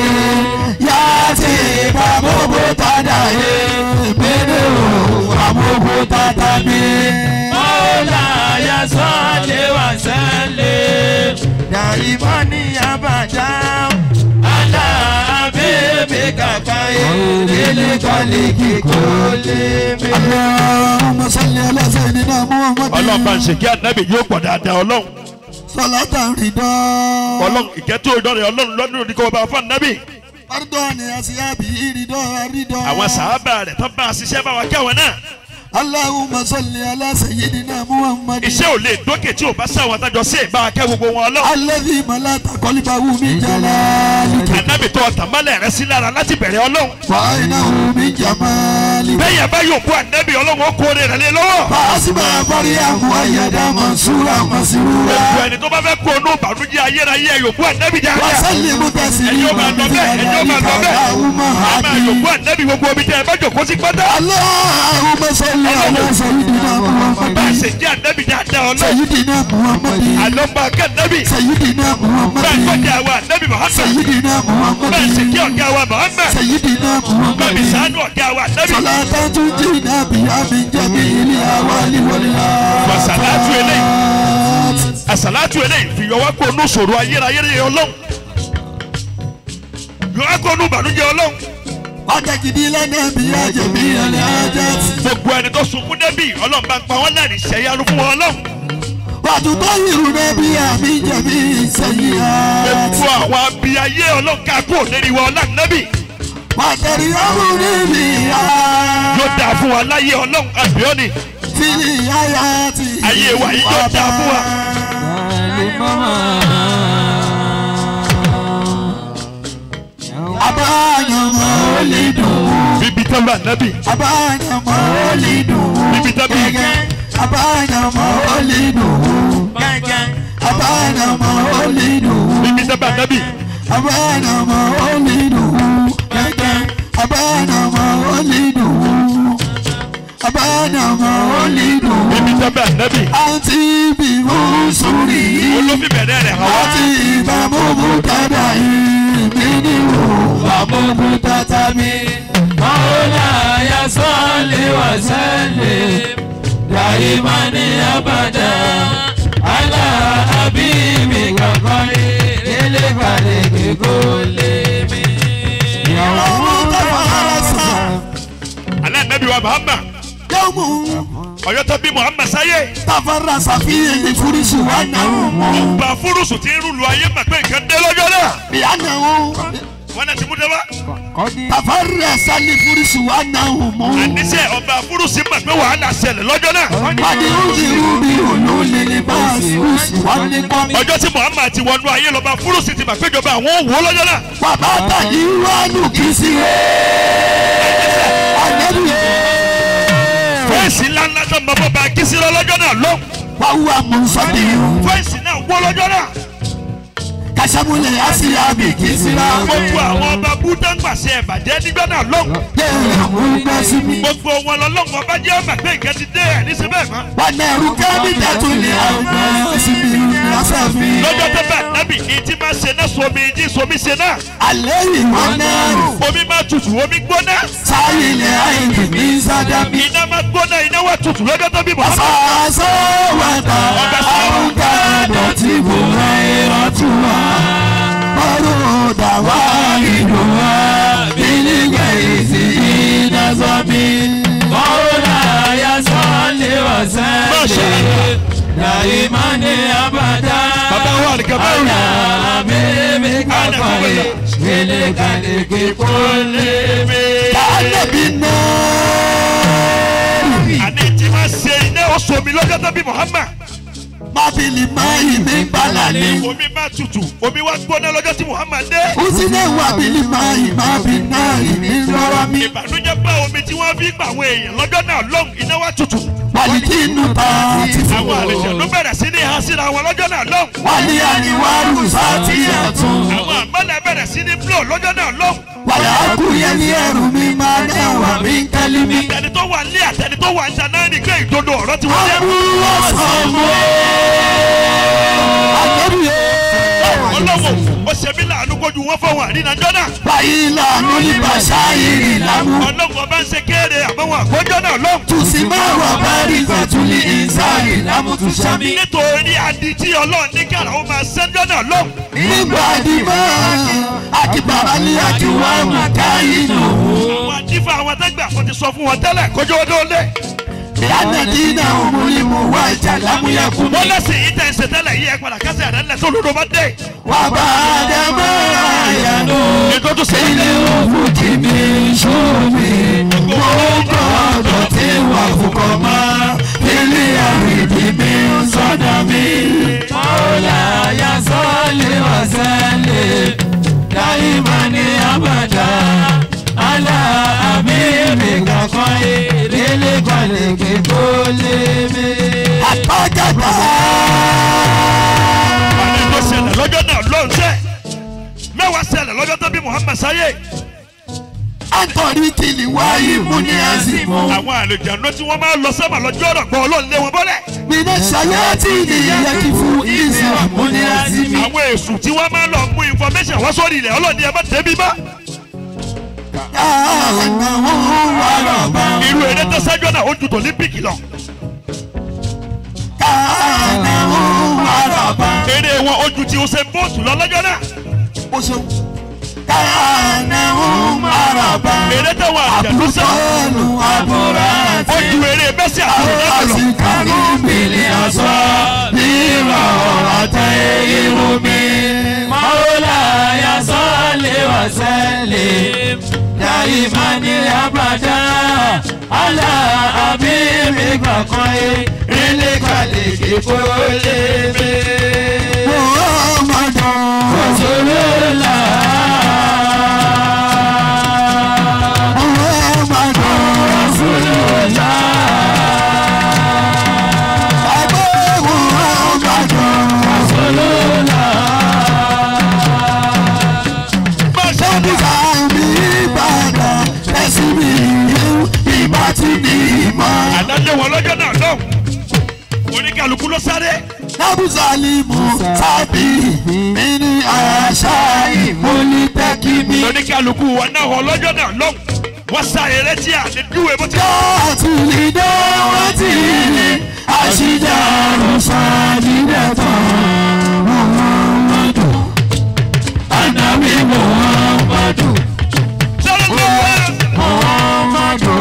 Yàtì bàbóbó tàdá yé. Bẹ́ẹ̀ o, àbóbó tàdá mi. Mọ́láyà sọ́lé wà sẹ́lẹ̀. Dàrímọ́ ní àbàjá. Àlá bèbè kàkà yé. Ilé kọ́lé kíkó lé mi. Allahumma salli ala sayyidina Muhammad. Ọlọ́run bá ń ṣe kí ànábì yóò pọ̀ dáadáa ọlọ́run. Sọlá tàn rí dán. Ọlọ́run ìkẹ́tù ìdánrẹ́ ọlọ́run lọ́dún ní kò bá fún ànábì. Pardon ni asiabi ridọ ridọ. Àwọn sàábà rẹ̀ tán bá a ṣiṣẹ́ bá wa kí àwọn náà. Allahumma salli ala sayyidina Muhammad. Iṣẹ́ ò lè dókè tí o bá sáwọn adájọ́ sí ìbá akẹ́ gbogbo wọn lọ. Alladhi malata qalbahu min jalalika. Ànábì tó ọ̀tàmálẹ̀ rẹ sí lára láti bẹ̀rẹ̀ Ọlọ́run. Wa aynahu min jamalika. Bẹ́ẹ̀ yẹn bá yóò bú ànábì Ọlọ́run ó kórè rẹ̀ lé lọ́wọ́. Fàásìmà fariyahu ayyada mansura masrura. Gbogbo ẹni tó bá fẹ́ kó onú ìbànújẹ́ ayérayé yóò bú ànábì dáadáa. Wasallimu Ẹ̀yin ó máa lọ bẹ́ẹ̀, ẹ̀yin ó máa lọ bẹ́ẹ̀. Ẹ máa yóò bú ànábì gbogbo omi tẹ́ ẹ bá jòkó sí pátá. Allahumma salli ala sayyidina Muhammad. Bá a ṣe jẹ́ ànábì dáadáa Ọlọ́run. Sayyidina Muhammad. Àlọ́mbà kẹ́nẹ́bì. Sayyidina Muhammad. Bá a gbọ́dọ̀ àwa ànábì Muhammad. Sayyidina Muhammad. Bá a ṣe kí ọ̀gá wa Muhammad. Sayyidina Muhammad. Bá mi ṣàánú ọ̀gá wa ànábì. Salatan tunjina biha min jami'il ahwali wal Àsàlátù eléyìí. Àsàlátù eléyìí fi yọ wá kó nú ṣòro ayérayé Ọlọ́run. Yọ wá kó nú ìbànújẹ́ Ọlọ́run. Wákàtí lánàá biha jami'il hajat. Gbogbo ẹni tó sunkún débì Ọlọ́run bá ń pa wọ́n lẹ́rìí ṣẹ̀yanu fún wọn Ọlọ́run. Wàtúntọ́yìrù biha min jami'is sayyi'at. Gbogbo àwọn abiyayé Ọlọ́run ká kúrò lérí wa Ọlọ́run nábì. Wàtẹ̀ríyàwó biha. Yóò dáa fún wa láyé Ọlọ́run àbíọ́ni. Fil hayati. Ayé wa yìí yóò dáa fún wa. Abáyọ̀mọ́ lè dùn. Bíbí tán bá nábì. Abáyọ̀mọ́ lè dùn. Bíbí tán bí. Abáyọ̀mọ́ lè dùn. Abáyọ̀mọ́ lè dùn. Bíbí tán bá nábì. Abáyọ̀mọ́ lè dùn. Abáyọ̀mọ́ lè dùn. Abáyọ̀mọ́ lè dùn. Bíbí tán bá nábì. Àǹtí bí mo sórí. Olófin bẹ̀rẹ̀ rẹ̀ hàn wá. Àti ìbámu mú dáadáa yìí mí ní wò. Àbúkú tata mi, Mawlaya salli wa sallim, daiman abada, ala habibika khairil khalqi kullihim. Yawmu tafarasa. Alẹ́ nàbí wa Muhammad. Yawmu. Ọjọ́ tó bí Muhammad sáyé. Tafarasa fi èlé fúrísù wà náà mọ́. Ọba fúrúsù ti ń rúlu ayé mà pé nǹkan dé lọ́jọ́ náà. Ìyá náà wọ́n. Wọ́n náà ti mú dẹ́wà. Tafarasa ní fúrísù wà náà mọ́. Àníṣe ọba fúrúsù mà pé wàhálà ṣẹlẹ̀ lọ́jọ́ náà. Wádìí oúnjẹ rúbi òun lè ní bá fúrúsù wà ní kọ́. Ọjọ́ tí Muhammad ti wọnú ayé lọ́ba fúrúsù ti mà péjọba àwọn òwò lọ́jọ́ náà. Bàbá tàyí wánú kì í sí Fẹ́ǹsì ńláńlá tó ń bọ́ bá kí sí lọ́jọ́ náà lọ. Wàhùwà mùsọ̀bì. Fẹ́ǹsì náà wó lọ́jọ́ náà. Kàṣàmúlẹ̀ àṣìyàbì kì í síra. Gbogbo àwọn ọba búdángbàṣẹ ẹ̀bàjẹ́ nígbà náà lọ. Gbogbo wọn lọ́lọ́run ọba jẹ́ ọmọ pé nǹkan ti dé ẹ̀ ní síbẹ̀ mọ́. Wàná ẹ̀rú kẹ́míkà tún lè àwọn síbi ìrìnàṣàfi. Lọ́jọ́ tó bá nábì ní tí máa ṣe náà somi jí somi ṣe náà. Àlẹ́ ìwọ náà. Omi máa tutù omi gbóná. Sáyé ilẹ̀ àìní ní sádàmì. Iná máa gbóná iná wà tutù lọ́jọ́ tó bí Muhammad. Àṣà wàtà àwùjọ dọ̀tí bò ìrántí wa. Bọ́rọ̀ dàwà ìlú wa. Bílígbẹ̀ ìsì ìdásọ́bí. Mawlaya salli wa sallim, daiman abada. Bàbá wa àlìkàbáyé. Ala habibika khairil khalqi kullihim. Kànábì náà. Àní tí máa ṣe iná ó somi lọ́jọ́ tó bí Muhammad. Mábìlì máa yìí ní gbàlálẹ̀. Omi máa tutù, omi wá gbóná lọ́jọ́ tí Muhammad dé. Usine wà bìlì máa yìí máa bì náà yìí ní lọ́rọ́ mi. Ìbànújẹ́ bá omi tí wọ́n fi gbà àwọn èèyàn lọ́jọ́ náà lọ́hùn iná wá tutù. Wàlí kí inú ta ti fò. Àwọn àlejò ló bẹ̀rẹ̀ sí ní hàn síra wọn lọ́jọ́ náà lọ́hùn. Wàlí àníwárù sátì ẹ̀tún. Àwọn àmọ́lẹ̀ bẹ̀rẹ̀ sí ní blow lọ́jọ́ náà lọ́hùn. Wàlí àkúyẹ ní ẹrù mi máa náà wà mí ń tẹ́lí mi. Àtẹni tó wà ní àtẹni tó wà ń ta náà ní pé ìdodo ọ̀rọ̀ ti wọ́n dé. Àbúrò sọ̀mọ́. Ọlọ́wọ́ ó ṣe mí láàánú kojú wọn fọwọ́n àrínàjọ́ náà. Báyìí lànà oníbàṣáyìrì lámú. Ọlọ́wọ́ bá ń ṣe kéde àbáwọn àkójọ náà lọ. Tùsí máa wà bárí fàtúlì ìsáyì lámùtúnṣámi. Nítorí adití Ọlọ́run ní kàrà ó máa ṣẹ́jọ́ náà lọ. Nígbà dìbò àkìbàrà ní àjùwà mùkáyì nù. Àwọn àdìfà àwọn àtẹ́gbà kan ti sọ fún wọn tẹ́lẹ̀ kójú ọdún lé. Ìyáná dínà òmùlímù wá ìjà lámúyẹ̀kú mi. Wọ́n lẹ́sìn yìí tẹ̀ ń ṣe tẹ́lẹ̀ yìí ẹ padà kásẹ̀ rẹ̀ ńlẹ̀ tó lódò bá dé. Wà bá a dẹ mọ́ àyànú. Ètò tó ṣe ilé òfújì mi ṣó mi. Mo gbọ́dọ̀ tí wà Àfùkọ́mọ́ ilé àrídì mi ń sọ́dọ̀ mi. Mọ́láyà sọ́lé wàsẹ́lẹ̀ dáìmọ̀ ní abàdá. Alá àmì mi kankan délé kọ́lé kíkó lé mi. Àtọ́jọ́gbà. Ọ̀nà tó ṣẹlẹ̀ lọ́jọ́ náà ló ń sẹ́. Mẹ́wàá ṣẹlẹ̀ lọ́jọ́ tó bí Muhammad sáyé. Àtọ̀rí kìlì wáyé mú ní àsìmọ́. Àwọn àlejò tí wọ́n máa ń lọ sẹ́mà lọ́jọ́ ọ̀rọ̀ gbọ́ Ọlọ́run lé wọn bọ́lẹ̀. Bínú ṣayé tí ìyẹn kì fún ìsìn mú ní àsìmọ́. Àwọn èṣù tí wọ́n máa ń lọ mú information wá sórí ilẹ̀ Ọlọ́run ni ẹ má débi mọ́. Irú eré tó ṣáájú náà ó ju tòlímpìkì lọ. Eré wọn ó ju ti Usain Bolt lọ lọ́jọ́ náà. Eré táwọn àjẹ̀lú sá ó ju eré Messi àti Ronaldo lọ. Mọ́láyà sọ́lé wàsẹ́lẹ̀ dáìmọ̀ ní abàdá. Alá àmì mi kankan rílé kọ́lé kíkó lé mi. Muhammadu Rasulullah. Muhammadu Rasulullah. Ẹgbẹ́ Muhammadu Rasulullah. Ṣẹ́bíkà mi ìbàdàn ẹ̀sìn mi ìlú ìbá ti ní ìmọ̀. Àdájọ́ wọn lọ́jọ́ náà lọ́hùn. Oníkàlùkù ló sáré. Nábùsàlìmù sábì mí ní àṣà ìmúlítẹ́kìmí. Oníkàlùkù wọn náà họ lọ́jọ́ náà lọ́hùn. Wọ́n sá eré tí a lè dúwe bó ti. Yóò lè dé wọ́n ti ní àṣìjà àrùn tán. Muhammadu Ànábì Muhammadu. Muhammadu.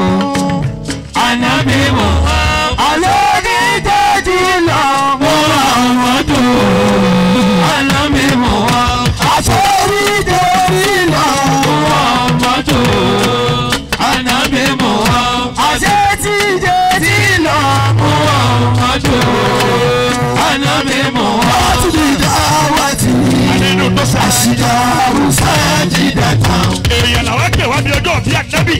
Ànábì Muhammadu. Alóní jẹ́jú lọ. Muhammadu. Ànábì Muhammadu. Àṣírí jẹ́rí lọ. Muhammadu. Ànábì Muhammadu. Àṣetí jẹ́jí lọ. Muhammadu. Ànábì Muhammadu. Láti lè dá wá tí. Àdínú tó sá. Àṣìjà àrùn sájìdá tán. Èèyàn làwọn pè wá bí ọjọ́ bí Ànábì.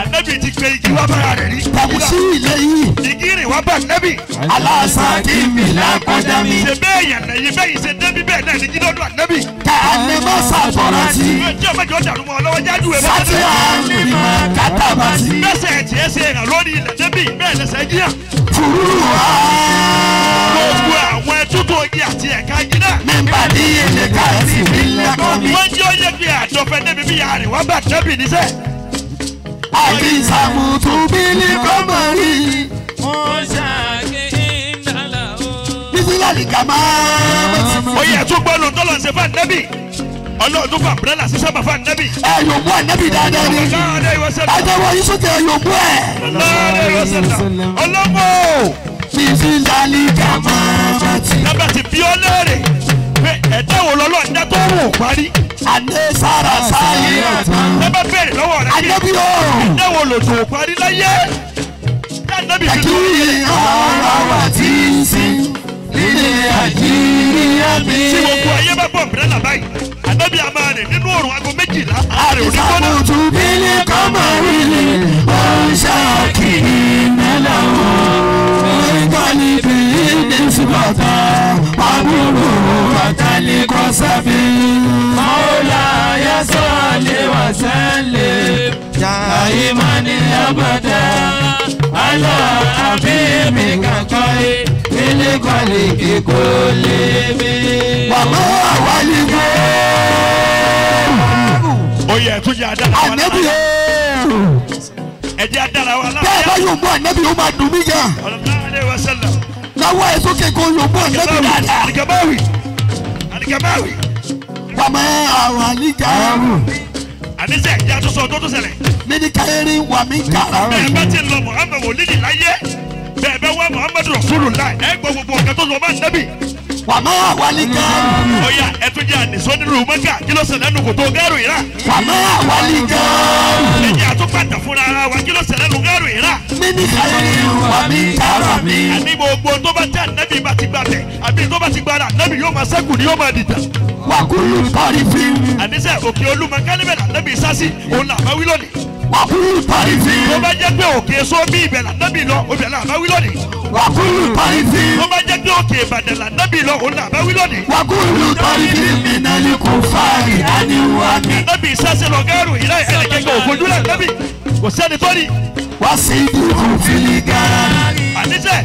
Ànábì ti gbé igi wá bára rẹ̀ rí. Tàbí sí ilé yìí. Igi rìn wá bá Ànábì. Aláṣà kí mi lákọjá mi. Ṣé bẹ́ẹ̀ yàn lẹ́yìn bẹ́yìn ṣe débi bẹ́ẹ̀ náà ní jídọ́dọ̀ Ànábì. Ká ní má ṣàbọ̀rọ̀ sí. Ẹjọ́ mẹ́jọ dàrú mọ́ lọ́wọ́ jájú ẹ̀ Sátì àmì máa kátàbà sí. Bẹ́sẹ̀ tiẹ̀ ṣe ràn lórí ilẹ̀ débi bẹ́ẹ̀ lẹ́sẹ̀ jíyà. Fúrú wá. Gbogbo àwọn ẹtútù ogi àti ẹ̀ka igi náà. Mímbà ní ilé káàsì mi lẹ́kọ̀ọ́ mi. Wọ́n jẹ́ oyè pé àjọfẹ́ débi bí àrìn wá bá Ànábì níṣẹ́. Àbí sàmùtù bílí kọ́mọ̀rì. Bísílẹ̀ nìkan máa mọ̀ sí. Oyè ẹ̀tún gbọ́dọ̀ tó lọ ṣe fún Ànábì. Ọlọ́run tó fún àbúrẹ́là sí sábà fún Ànábì. Ẹ yóò mú Ànábì dáadáa ni. Àjẹwò yìí sókè ẹ yóò mú ẹ. Ọlọ́mọ. Bísílẹ̀ nìkan máa mọ̀ sí. Lábàá ti bí ọ léèrè pé ẹ̀dá wo lọ́lọ́ ẹ̀dá tó wù parí. Àdé sára sáyé ọ̀tún. Lábàá béèrè lọ́wọ́ rẹ̀ kí Ànábì o. ẹ̀dá wo lòdò parí láyé. Ànábì fi Kí ọ̀rọ̀ wà tí ń sìn lílé àjíríyá mi. Tí gbogbo ayé bá bọ̀ ọ̀mbrẹ́là báyìí, Ànábì a máa rìn nínú òrùn aago 12 àárẹ̀ òní gbóná. Àbísàmùtù bílí kọ́mọ̀rì ó ń ṣàkìrì mẹ́lẹ̀ o. Ìgbàlì bí ní ṣùgbọ́tà, àbúrò bàtàlì kọ́ sábì. Mọ́láyà sọ́lé wàsẹ́lẹ̀ dáìmọ̀ ní abàdá. Alá àbí mi kankan ilé kọ́lé kíkó lé mi. Màmá àwálí gbé. Oyè ẹ̀tún jẹ́ adára wa Ànábì lára. o. Ẹ̀jẹ̀ adára wa lára. Bẹ́ẹ̀ bá yóò mú Ànábì ó máa dùn mí gan. Láwọ̀ ẹ̀ sókè kó yóò mú Ànábì dáadáa. Alikamawi. Alikamawi. Màmá àwálí gbé. Àníṣe ẹ̀jẹ̀ àtúnṣe ọdún tó ṣẹlẹ̀. Mi ní káyérí wà mí kàrà. Bẹ́ẹ̀ bá ti lọ Muhammad wòlíì láyé. Bẹ́ẹ̀ bá wá Muhammadu Rasulullah ẹ gbọ́ gbogbo ọ̀gá tó lọ máa ń nábì. Wàmá àwálí gbé. Ọ̀yà ẹ̀tún jẹ́ àníṣó nínú Mẹ́kà kí ló ṣẹlẹ̀ nù kòtò gáàrú ìrà. Wàmá àwálí gbé. Ẹ̀jẹ̀ àtúpàtà fúnra ara wa kí ló ṣẹlẹ̀ nù gáàrú ìrà. Mi Mi ní káyọ̀ wà mí kára mi. Àní gbogbo tó bá tẹ ànábì bá ti gbà tẹ̀ àbí tó bá ti gbàrà ànábì yóò máa ṣẹ́kù ni yóò máa dìtà. Wàkúlù tọ́rí fi. Àníṣe òkè Olúmọ kálíbẹ̀ lànábì sásí òun là bá wí lónìí. Wàkúlù tọ́rí fi. Tó bá jẹ́ pé òkè sóbì ibẹ̀ lànábì lọ obìnrin là bá wí lónìí. Wàkúlù tọ́rí fi. Tó bá jẹ́ pé òkè Ìbàdàn lànábì lọ òun là bá wí lónìí. Wàkúlù tọ́rí fi mìnàlí kò fàárì àníwá mi. Ànábì sásí lọ gẹ́rù ìlà ẹnìkẹ́kẹ́ òfojú lànábì kò sẹ́ni tó ní. Wàsídìkù fìlígàrì. Àníṣe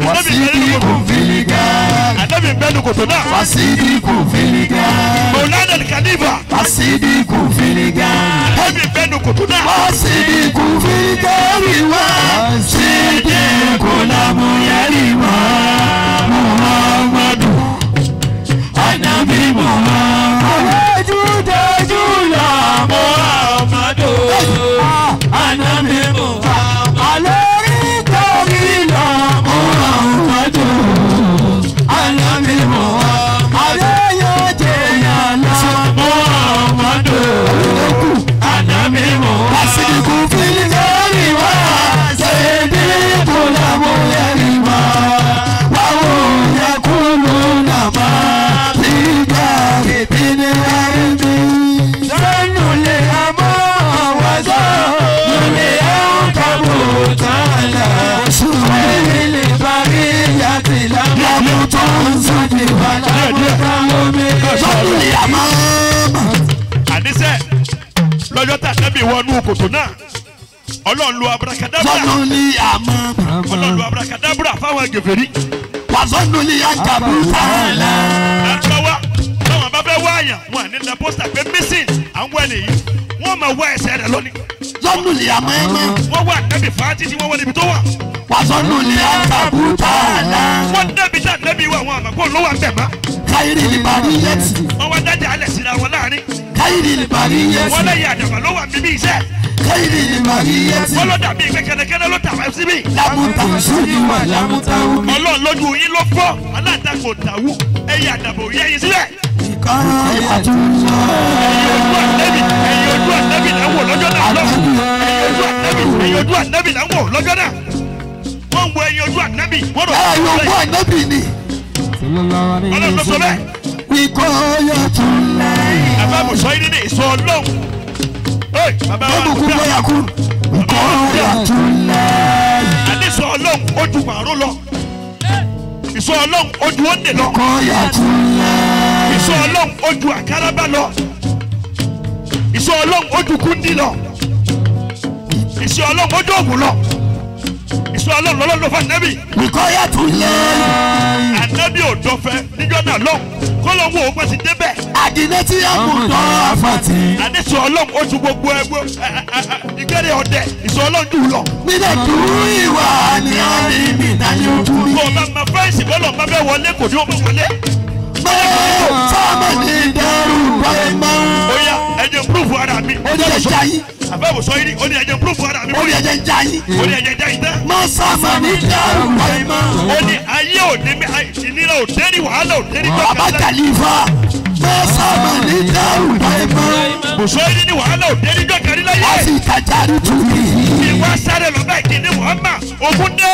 wàsídìkù fìlígàrì. Ànábì bẹ́ẹ̀ ni kòtò náà. Wàsídìkù fìlígàrì. Mọ̀lánà Kàlífà. Wàsídìkù fìlígàrì. Ànábì bẹ́ẹ̀ ni kòtò náà. Wàsídìkù fìlígàrì wàsídìkù làmúyẹ́rì wá. Muhammadu Ànábì Muhammadu. Dájú lọ Muhammadu Ànábì Muhammadu. Wàsídìkù fìlígàrì wá sèdíkù làmúyẹ́rì wá wàhùn yakúlù nàmá fìlígàrì bínú ẹ̀mí. Sẹ́nu lè àmọ́ wàzọ́ lórí ẹ̀ńkàbò tààlà. Sùnwé lè parí yàtì lámú tó ń sọ́jì wà lámú táwọn mi. Sọ́nù lè àmọ́. Àníṣe lọ́jọ́ tá ànábì wọnú kòtò náà Ọlọ́run lu abracadabra. Sọ́nù lè àmọ́. Ọlọ́run lu abracadabra fáwọn gèfèrí. Wàsọ́nù lè àkàbù tààlà. Lọ́wọ́ táwọn bá fẹ́ wá àyàn wọn ní lẹ pósítà pé missing àwọn ẹni yìí wọ́n máa wá ẹsẹ̀ rẹ̀ lónìí. Sọ́nù lè àmọ́ ẹ̀mọ́. Wọ́n wá ànábì fàájì tí wọ́n wọ níbi tó wà. Wàsọ́nù lè àkàbù tààlà. Wọ́n débi tá ànábì wà wọn àmọ́ kó ló wà bẹ̀ mọ́. Káyìrì lè parí yẹtì. Wọ́n wá dájà alẹ̀ síra wọn láàrin. Káyìrì lè parí yẹtì. Wọ́n lẹ́yìn àdàbà ló wà níbí iṣẹ́. Káyìrì lè parí yẹtì. Wọ́n ló dàbí pé kẹ́nẹ́kẹ́nẹ́ ló tà wá síbí. Lámùtà sódì wà lámùtà omi. Ọlọ́run lójú yín ló fọ́ aláǹtakò tàwú ẹ̀yìn àdàbà ò yẹ yín sílẹ̀. Ìkọ́rọ̀ àtúnṣe. Ẹ̀yin ojú ànábì là ń wò lọ́jọ́ náà lọ. Ẹ̀yin ojú ànábì là ń wò lọ́jọ́ náà. Wọ́n ń wo ẹ̀yin ojú ànábì. Ẹ̀yin ojú ànábì ni. Ọlọ́run ló sọ bẹ́ẹ̀. Wíkọ́ tún lẹ́yìn. Bàbá Mùsọ̀ yìí ní ìsọ Ọlọ́run. Bàbá wa Bùkún bóyá kú. Wíkọ́ tún lẹ́yìn. Àdìsọ Ọlọ́run ó ju pàrọ̀ lọ. Ìsọ Ọlọ́run ó ju òǹdè lọ. Wíkọ́ tún lẹ́yìn. Ìsọ Ọlọ́run ó ju àkàràbà lọ. Ìsọ Ọlọ́run ó ju kúndí lọ. Ìsọ Ọlọ́run ó ju ògùn lọ. Ìsọ Ọlọ́run lọ́lọ́ ló fún ànábì. Wíkọ́ tún lẹ́yìn. Ànábì ò dọ́fẹ́ níjọ́ náà lọ́hùn kọ́lọ́ wo ògbọ́n ti débẹ̀. Àdìlẹ́ tí a kò tọ́ àfàtì. Àdìsọ Ọlọ́run ó ju gbogbo ẹgbẹ́ ìgbẹ́rẹ́ ọdẹ ìsọ Ọlọ́run jù lọ. Nílẹ̀ dùn ìwà ni a ní ìdáyé ojú mi. Kò bá ma fẹ́ǹsì bọ́lọ̀ bá fẹ́ wọlé kò ní ó bá wọlé. Bẹ́ẹ̀ sábà ní dẹ́rù báyìí mọ́. Ó yá ẹ jẹ́ púrúfù ara mi. Ó jẹ́ jayí. Àbẹ̀wòsọ yìí ó ní ẹ jẹ́ púrúfù ara mi. Ó ní ẹ jẹ́ jayí. Ó ní ẹ jẹ́ jayí tán. Má sábà ní dẹ́rù báyìí mọ́. Ó ní ayé òde mi ìnira òde ní wàhálà òde ní gbọ̀ngàn. Bàbá Kàlífà má sábà ní dẹ́rù báyìí mọ́. Bùsọ̀ yìí ní wàhálà òde ní gbọ̀ngàn ní láyé. Wọ́n sì tajarí tù mí. Ìwà sáré lọ báyìí kí ni Muhammad ogun dé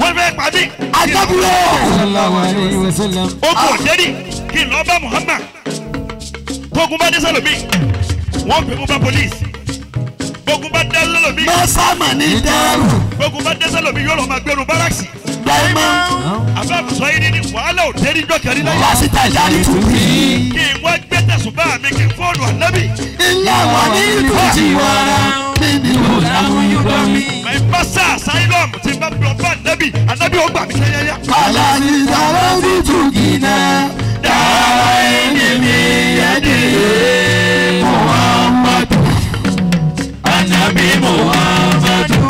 wọ́n fẹ́ pàdé. Ajábúrò. Ogun òde ní kí n lọ bá Muhammad. Tógun bá dé sálòmí wọ́n pè mú bá polisi. Gbógun bá dé sálòmí. Má sábà ní dẹ́rù. Gbógun bá dé sálòmí yóò lọ máa gbẹrun báràkì. Bẹ́ẹ̀ma. Àbẹ̀bùsọ yìí ní wàhálà òde ní dọ́kẹ́rì láyé. Wọ́n sì tajarí tù mí. Kí n wá gbé tẹ̀sùn bá mi kí n fóònù ànábì. Ilé wa ní ìtòjì wa nínú ìlànà mi. Mẹ bá sá asylum tí bá lọ bá ànábì ànábì ó gbà mí sẹ́yẹ́yẹ́. Kàlà ní ìdáwọ́ ní tùgìnà dára ẹni mi yẹ́dì Muhammadu Ànábì Muhammadu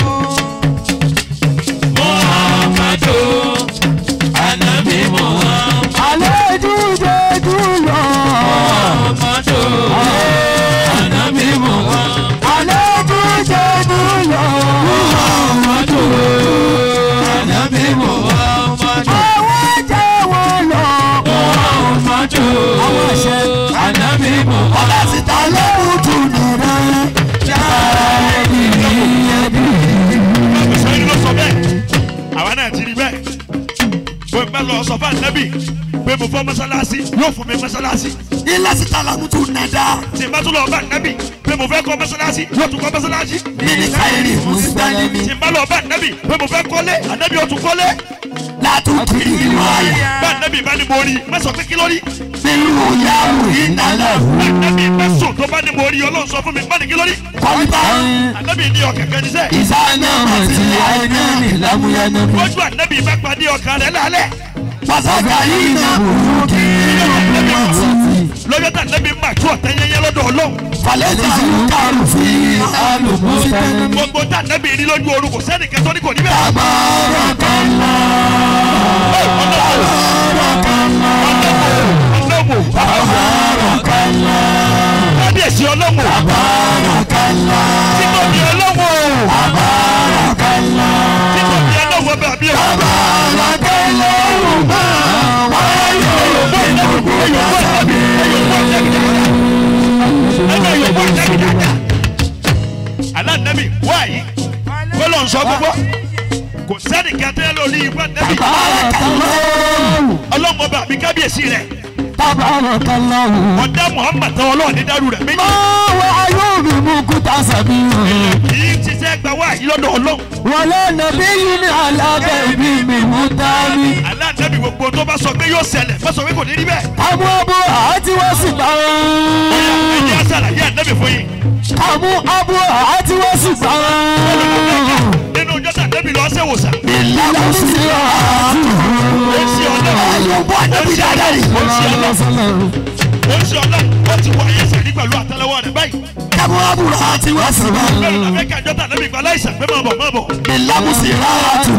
Muhammadu Ànábì Muhammadu. Àlejò jẹ́jú lọ. Muhammadu Ànábì Muhammadu. Àlejò jẹ́jú lọ. Muhammadu Ànábì Muhammadu. Àwọn jẹ́wọ́ lọ. Muhammadu Àwọn àṣẹ. Ànábì Muhammadu. Ọlá síta lẹ́kùn tún nìyẹn. Dára ẹni mi. nẹ́bì pé mo fọ́ mọ́sálásí yóò fún mi mọ́sálásí. Ilé síta làmútu nàdá. Tí n bá tún lọ bá nẹ́bì pé mo fẹ́ kọ́ mọ́sálásí yóò tún kọ́ mọ́sálásí. Mímí káyìrì mùsùlùmí. Tí n bá lọ bá nẹ́bì pé mo fẹ́ kọ́lé ànẹ́bì ó tún kọ́lé. Látúkìrì wáyà. Bá nẹ́bì bá ní mo rí má sọ pé kí ló rí. Nínú yàrá ìnàlá. Bá nẹ́bì bá sùn tó bá ní mo rí Ọlọ́run sọ fún mi má ní kí ló rí. Kọ́ńtà. Ànẹ́bì ní ọkàn kan níṣẹ́. Ìsáná àti àìná ní lámúyáná. Lójú ànẹ́bì bá pàdé ọkàn rẹ̀ lálẹ́. Pàṣàkà yìí náà Burúkú lọ́jọ́ tá nẹ́bí máa tú ọ̀tẹ́ yẹnyẹn lọ́dọ̀ Ọlọ́run. falẹ̀ ti kárù fi alùpùpù. Gbogbo tá nẹ́bí rí lójú oorun kò sẹ́nìkan tó ní kò ní bẹ́ẹ̀. Tabarakallah. Ọlọ́wọ́ Tabarakallah. kábíyèsí Ọlọ́wọ́ Tabarakallah. títóbi Ọlọ́wọ́ Tabarakallah. títóbi Ọlọ́wọ́ bẹ́ẹ̀ bí o. Tabarakallah. Alánàbì wáyé kọ́lọ̀ ń sọ gbogbo kò sẹ́nìkan tẹ́ lórí ìwà nẹ́bí Tabarakallah. Ọlọ́run ọba mi kábíyèsí rẹ̀ Tabarakallah. ọ̀dà Muhammad tán Ọlọ́run ní dárú rẹ̀ méjì Máa wá ayé mi mú kúta sàbí. kì í ṣiṣẹ́ gba wáyé lọ́dọ̀ Ọlọ́run. Wọlé nàbí yìí ní alábẹ́ ibi mi mú dání. Alánàbì gbogbo tó bá sọ pé yóò ṣẹlẹ̀ má sọ pé kò ní rí bẹ́ẹ̀. Àmú abu àti wọ́n sì gbà. Ẹ jẹ́ àṣàlàyé ànábì fún yín. Àmú abu àti wọ́n sì gbà. Nínú ọjọ́ tá ànábì lọ ṣèwòsàn. Ìlànà Sí àti Ó ń ṣe Ọlọ́run. Ayọ̀bọ̀ ànábì dáadáa rí. Ó ń ṣe Ọlọ́run. Ó ń ṣe Ọlọ́run. Ó ti wọ ayé sàrí pẹ̀lú àtẹ́lẹwọ́ rẹ̀ báyìí. Kábọ̀ àbúrò àti wàsíwá. Bẹ́ẹ̀ni làbẹ́ kí àjọ tá ànábì gba aláìsàn pé máa bọ̀ máa bọ̀. Ìlànà sí rárá tù.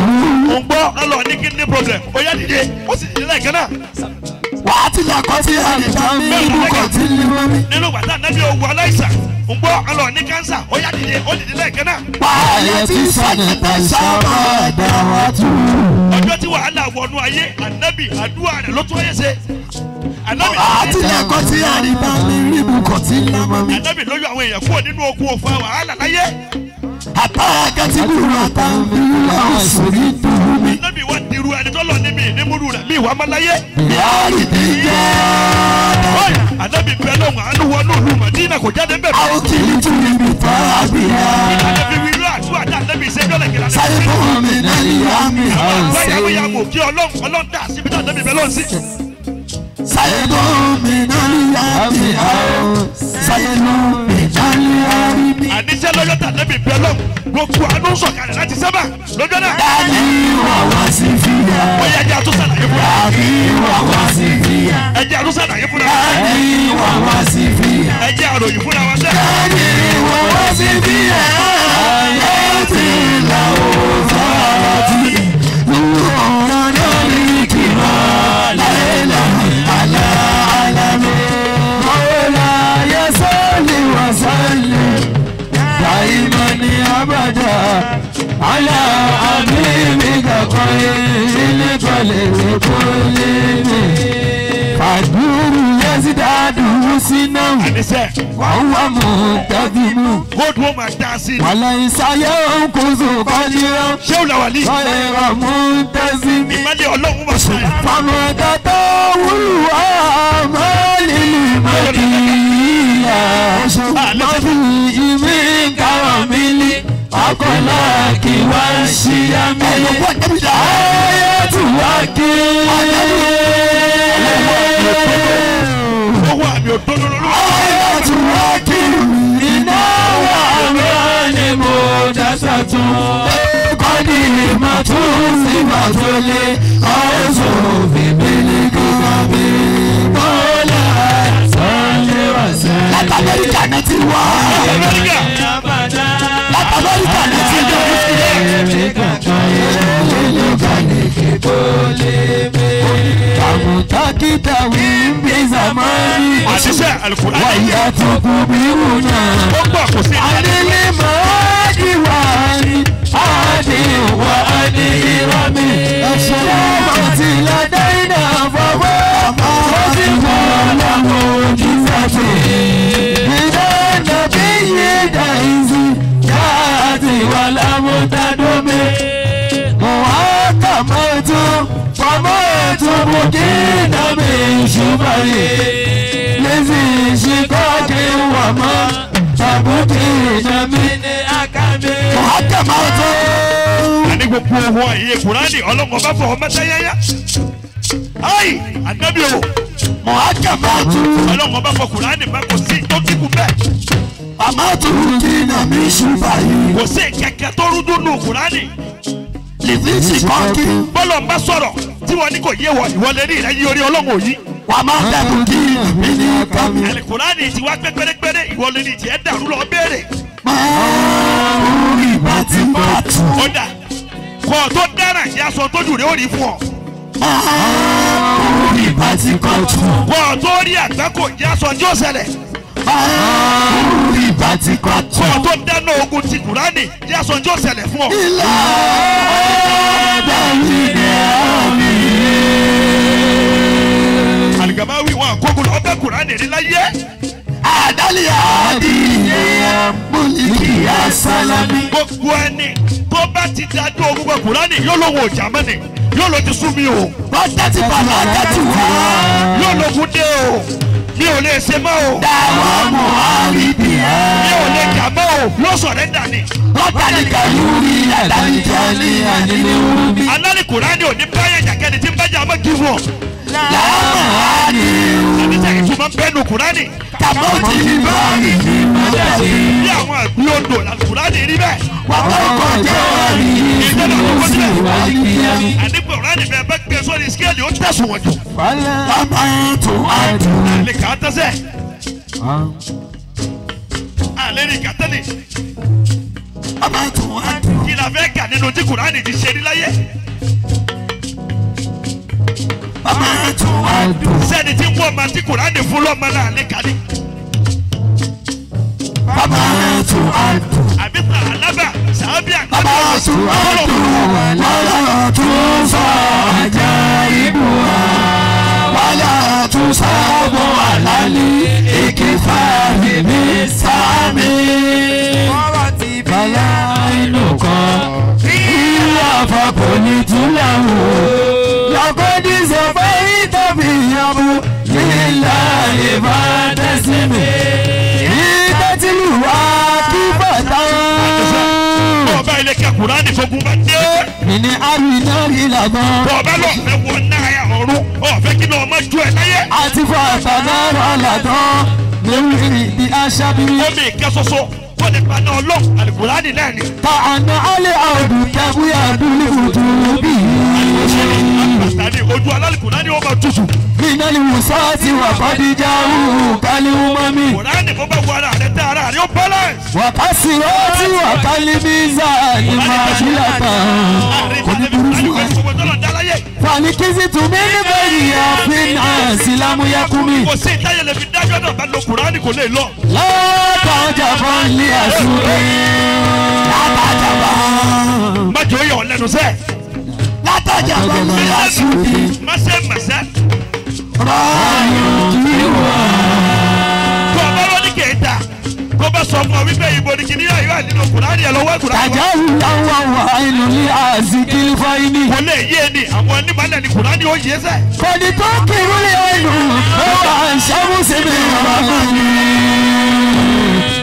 Ó ń gbọ́ lọ́lọ́ ní kidney problem. Ó yá dìde. Ó sì dìde lẹ́ẹ̀kan náà. Wà á ti làkọ́ sí àdìgbà mi ìbùkọ̀ tí ń lé mọ́mí. Nínú bàtà ànábì owó aláìsàn. Ó ń gbọ́ lọ́lọ́ ní cancer. Ó yá dìde. Ó dìde lẹ́ẹ̀kan náà. Wàhálà tí sànàtà sábà dá wa tù. Ọjọ́ tí wàhálà wọnú ayé ànábì àdúrà rẹ̀ ló tún ayé ṣe. Ànábì Wà á ti làkọ́ sí àdìgbà mi ìbùkọ̀ tí ń lé mọ́mí. Ànábì lójú àwọn èèyàn kúrò nínú okun òfò wàhálà láyé. Àtàkà tí kúrò àtàwọn sórí dùn mí. Ànábì wá dirú ẹni tó lọ ní mi ní múlù rẹ̀ mi ìwà máa láyé. Yàrá ìdí jẹ́. Ànábì bẹ́ẹ̀ lọ́wọ́ àánú wọnú ìlú Màdínà kò jáde ń bẹ̀. Àwọn kìlì tún níbi tá a bì yá. Ànábì wí irú àdúrà tá ànábì ṣe jọ́lẹ̀ kìlá ní. Sáyé fún mi náà yá mi. Báyàmúyàmù kí Ọlọ́run Ọlọ́run dà síbi tá ànábì bẹ́ẹ̀ lọ́n sí. Sáyé fún mi náà yá mi. Sáyé fún mi náà yá mi. Àníṣe lọ́jọ́ tá ànábì bẹ́ẹ̀ lọ́n gbogbo àánú sọ̀kalẹ̀ láti sábà lọ́jọ́ náà. Dání wà wá sí fìyà. Ó yẹ ẹjẹ́ àtúnṣàlàyé fúnra. Dání wà wá sí fìyà. Ẹjẹ́ àtúnṣàlàyé fúnra. Dání wà wá sí fìyà. Ẹjẹ́ àròyìn fúnra wa sẹ́. Dání wà wá sí fìyà. Ayé ti là ó fara ti. Lùrọ̀ náà ní kìlọ̀ láéláé àlá àlámé. Mọ́lá yẹ sọ́ọ̀lì wà sọ́ọ̀lì. Dàímọ̀ ní abàjá. Àlà àbí mi kàkọ́ ilé kọ́lé kó lé mi. Fàdúrú yẹ sí dàdúrú sí náà. Àníṣe Wàhùwà mú tẹ́bí mú. góòdù ó máa dá sí i. Wàlẹ̀ ìsáyẹ̀ òǹkóso kọ́líọ̀. Ṣé o làwàlí? Sọ̀rọ̀ mú tẹ́sí mi. Ìmọ̀lẹ̀ Ọlọ́run máa sọ yẹn. Fàmọ̀tàtà wúlùwà mọ́lìlì mọ́dìyà. Mọ́fì ìmí kàrọ̀mílì. Akọ̀lá kí wá ṣíyá mi. Ayọ̀bọ̀ ànábì dáadáa. Ayé tù wá kí. Owó àmì òdodo lọ́wọ́. Ayé tù wá kiri. Iná wà mí ni mo dásà tún. Kọ́ni mà tún sí mà tó lé. Ọ̀sùn fìbílì kíkà bí. Bọ́lá sọ́lé wà sẹ́lẹ̀. Láti Amẹ́ríkà náà ti wá. Amẹ́ríkà Láti Amẹ́ríkà náà ti wá. Àmùtákítà wí ń bí zamani. Àṣìṣe Al-Qur'an. Wàyà tó kú bí wùnà. Ó gbọ́ kò sí ìdájọ́. Adélé máa wà ní àdé wà ní ìrọ̀mí. Ṣé ti ládé iná fọwọ́? Ó sì fọ́ lọ́wọ́ ojú sàṣẹ. Ìdáná bí yé dàísí, káàtì wà lámúdádómi. Mo á kà mọ́ tún. Fama tubukina min shubari Lizi shikaki wama tabukina min akami. Muhakamatu. Àní gbogbo ohun ẹ̀yẹ Kùránì ọlọ́run ọba fọ̀ ọmọ tẹ́yẹ́yẹ́. Ayi ànábì o. Muhakamatu. Ọlọ́run ọba fọ̀ Kùránì bá kò sí tó kíkú bẹ́ẹ̀. Fama tubukina min shubari. Kò sí kẹ̀kẹ́ tó rúdú nù Kùránì. Lizi shikaki. Bọ́lọ̀ ń bá sọ̀rọ̀ tí wọ́n ní kò yé wọ ìwọlé ní ìrẹ́yí orí ọlọ́run òyí. Wàmá tabukina min akami. Àlè Kùránì ti wá pé pérépéré ìwọlé ní tiẹ̀ dàrú lọ béèrè. Máa rí bàtìbàtì. Ó dà kọ́ ọ tó dára ìyá aṣọ tójú rẹ̀ ó rí fún ọ. Máa rí bàtìbàtì. Kọ́ ọ tó rí àgbákò ìyá aṣọ tí ó ṣẹlẹ̀. Máa rí bàtìbàtì. Kọ́ ọ tó dáná ogun ti Kùránì ìyá aṣọ tí ó ṣẹlẹ̀ fún ọ. Ilé ẹ̀ẹ́dẹ́rì ni àmì. Àlìgàmáwí wọn àkókò lọ bẹ́ Kùránì rí láyé. Àdálì àdìyẹ múlíkì àsálámì. Gbogbo ẹni tó bá ti dájú ogun gbọ́ Kùránì yóò lóun ò jà mọ́ni yóò ló ti sú mi o. Bọ́tà ti bàlá kẹ́tù wá. Yóò lógun dé o. Mi ò lè ṣe mọ́ o. Dáwọ́ Muhammadi ẹ̀. Mi ò lè jà mọ́ o. Yóò sọ̀rẹ́ndà ni. Lọ́tàlí kàlúrí àdálì jẹ́lí àdílé wúmi. Alálì Kùránì ò ní báyẹn jàkẹ́ni tí ń bá jà mọ́ kí wọ́n. Láàmú àdì. Àbísẹ̀ ìtumọ̀ ń bẹ́nu Kùránì. Tàbọ̀tì báyìí ní mọ́tàdí. Bí àwọn àgbẹ̀ odò Kùránì rí bẹ́ẹ̀. Wà á kọjá rí Ìjọba àkọ́kọ́ síbẹ̀. Wàlíkìyàmí. Àní Kùránì bẹ́ẹ̀ bá gbé sórí skéèlì ó tẹ̀sùn wọn jù. Fàlà. Bàbá tó àdùn. Àlè kà á tẹ́sẹ̀. Àlè ní kàtẹ́lì. Bàbá tó àdùn. Kí la fẹ́ kà nínú tí Kùránì ti ṣe ní láyé? Bàbá tó àdùn. Sẹ́ni tí ń wọ́n ma tí Kùránì fún lọ́mọ náà lè kà ní. Bàbá tó àdùn. Àbí sàlábà sàábì àgbàdo. Bàbá tó àdùn. Wàlá tó sọ Ajá ibùwà. wàlá tó sábọ̀ àlálí ìkífà mi sámi. Fàlà inú kan. Ìyá àfàkò ní túláwò. Lọ́kọ́dí sọ pé ìtọ́bí ìyàbò. Lílà ìbá tẹ́sí mi. Ìtẹ́tìlú wa kí bàtà. Bọ́ọ̀bá ilé kí Kùránì fogun bá dé. Ìní àrùn náà rí làgbọ́n. Bọ́ọ̀bá lọ fẹ́ wọ náà ọ̀run ọ̀fẹ́ kí náà má ju ẹ̀ láyé. Àti fàtà náà làdán. Lórí ìdí aṣábírí. Omi ìkẹ́ ṣoṣo tó lè paná ọlọ́run Àlùkùránì náà ni. Tààna alẹ́ àdùn tẹ̀wé àdúlé òtún bí. Àpàtàní ojú alálùkùránì ó máa tutù. Iná ni Musa ti wà fàdíjà òun kálí umami. Kùránì bó bá wọ ara rẹ̀ tẹ́ ara rẹ̀ ó balance. Wàkásì ó ti wà kálí mísà ní màṣílàtà. Kò ní burú fún ẹ. Fàníkìsì tún mí níbẹ̀ yìí àfin àsìlámù yakumi. Kò sí ìtayẹ̀ lè fi dájọ́ náà bá lo Kùránì kò lè lọ. Látàjà fún ilé àsúré. Látàjà bá. Má jẹ́ ó yà ọ́ lẹ́nu sẹ́. Látàjà bá mi àsúré. Má ṣe màṣẹ́. Ráyò Kí wà. Tó o bá lọ ní kẹta, kó bá sọ fún ọ wípé ìbò ni kìnìún yóò wà nínú Kùránì ẹ̀ lọ́wọ́ Kùránì. Tàjà wùwà wà ìlú ní àzìkìlì fáyínì. Kò lè yé ni àwọn onímọ̀lẹ̀ ni Kùránì ó yé sẹ́. Kọ́ni tó kiri lé ẹnu, ó wà ṣàmùsí mi rọ̀mọ́ ni.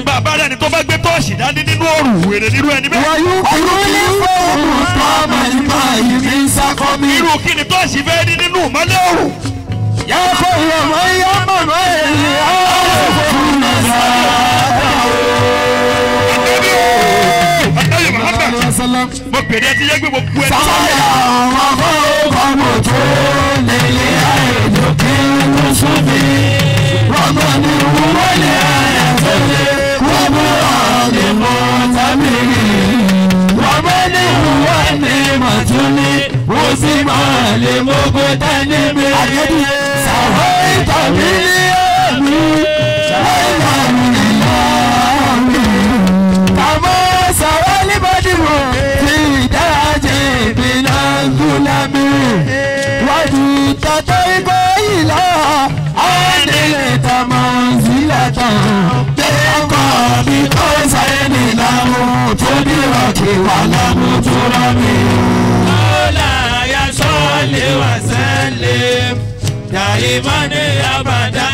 Bàbá rẹ̀ ni tó bá gbé tọ́ọ̀ṣì dání nínú òrùn wèrè nínú ẹni bẹ́ẹ̀. Wàyú kiri ní fóònù tó màlúmá yìí mi ń sákọ́ mi. Irú kí ni tọ́ọ̀ṣì fẹ́ rí nínú ìmọ́lẹ̀ òrùn? Yàtọ̀ ìyàmọ̀ yá màmá ẹ̀ ọ̀rọ̀ Ànábì Muhammad, mo pèrè ẹtí yẹ gbé gbogbo ẹni. Sáyà wọn kọ́ ọmọ tó lélẹ̀ àìjọ kí ló sún mi. Wọ́n mọ̀ ní wọlé àyàtọ̀lẹ̀ wọ́n mọ̀ ní mọ̀ tábìlì. Wọ́n mọ̀ ní wọ́n ní màtúni wọ́n sì máa lè mú kó tání mi. Sàwọ́ ìtàbí ní ẹ̀mí láìláì ìlànà. Kàmọ́ sàwọ́ níbàdìwọ̀ tí ìdájẹ́ ìbílẹ̀ ńlá mi. Wájú tàtọ́ ikọ̀ ìlà àdìlẹ̀ tàmọ̀ sílẹ̀ tán. Bẹ́ẹ̀kọ́ mi kọ́ sáyẹ́nì lámú tó dìrọ̀ kí wà lámú tó rọ́ mi. Mọ́láyà sọ́lé Daimani abada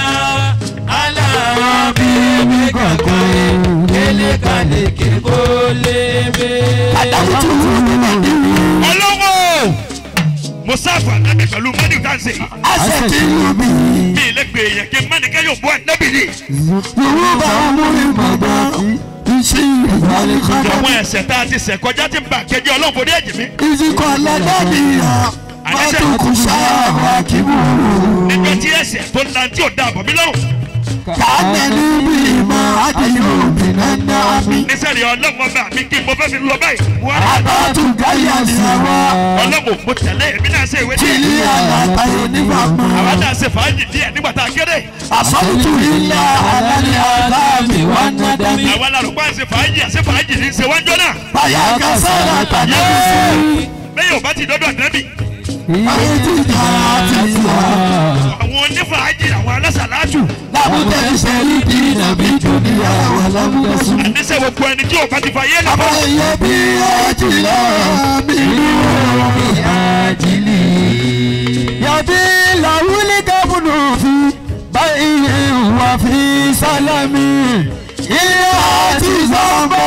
ala habibika khairil khalqi kullihim. Ọlọ́wọ́ mo sáfà nábì pẹ̀lú mọ́nì dáńsẹ̀. Mi lè gbé èèyàn kí mọ́nì kẹ́ yóò bọ́ ànábì ni. Àwọn ẹ̀ṣẹ̀ tá a ti ṣẹ̀ kọjá ti ń bà kẹjọ Ọlọ́run forí ẹ̀jẹ̀ mi. Nígbà tí ẹ̀ṣẹ̀ tó la tí ò da àbọ̀ mi lọ́rùn. Nísẹ̀rí Ọlọ́run ọba mi kí mo fẹ́ fi lọ báyìí. Ọlọ́run mo tẹ̀lé èmi náà ṣe ìwé díẹ̀. Àwa náà ṣe fàájì díẹ̀ nígbà tá a kéré. Àwa làrúgbà ṣe fàájì àṣẹ fàájì ní ṣe wájọ́ náà. Bẹ́ẹ̀ yóò bá ti dọ́dọ̀ ànábì. Àwọn onífàájì àwọn alásàlátù. Àníṣe gbogbo ẹni tí ò bá ti fa yé lọ́wọ́. Yàbí làwùlí gábùnù fi báyìí wà fi sálámì ilé àti sọ́mbà.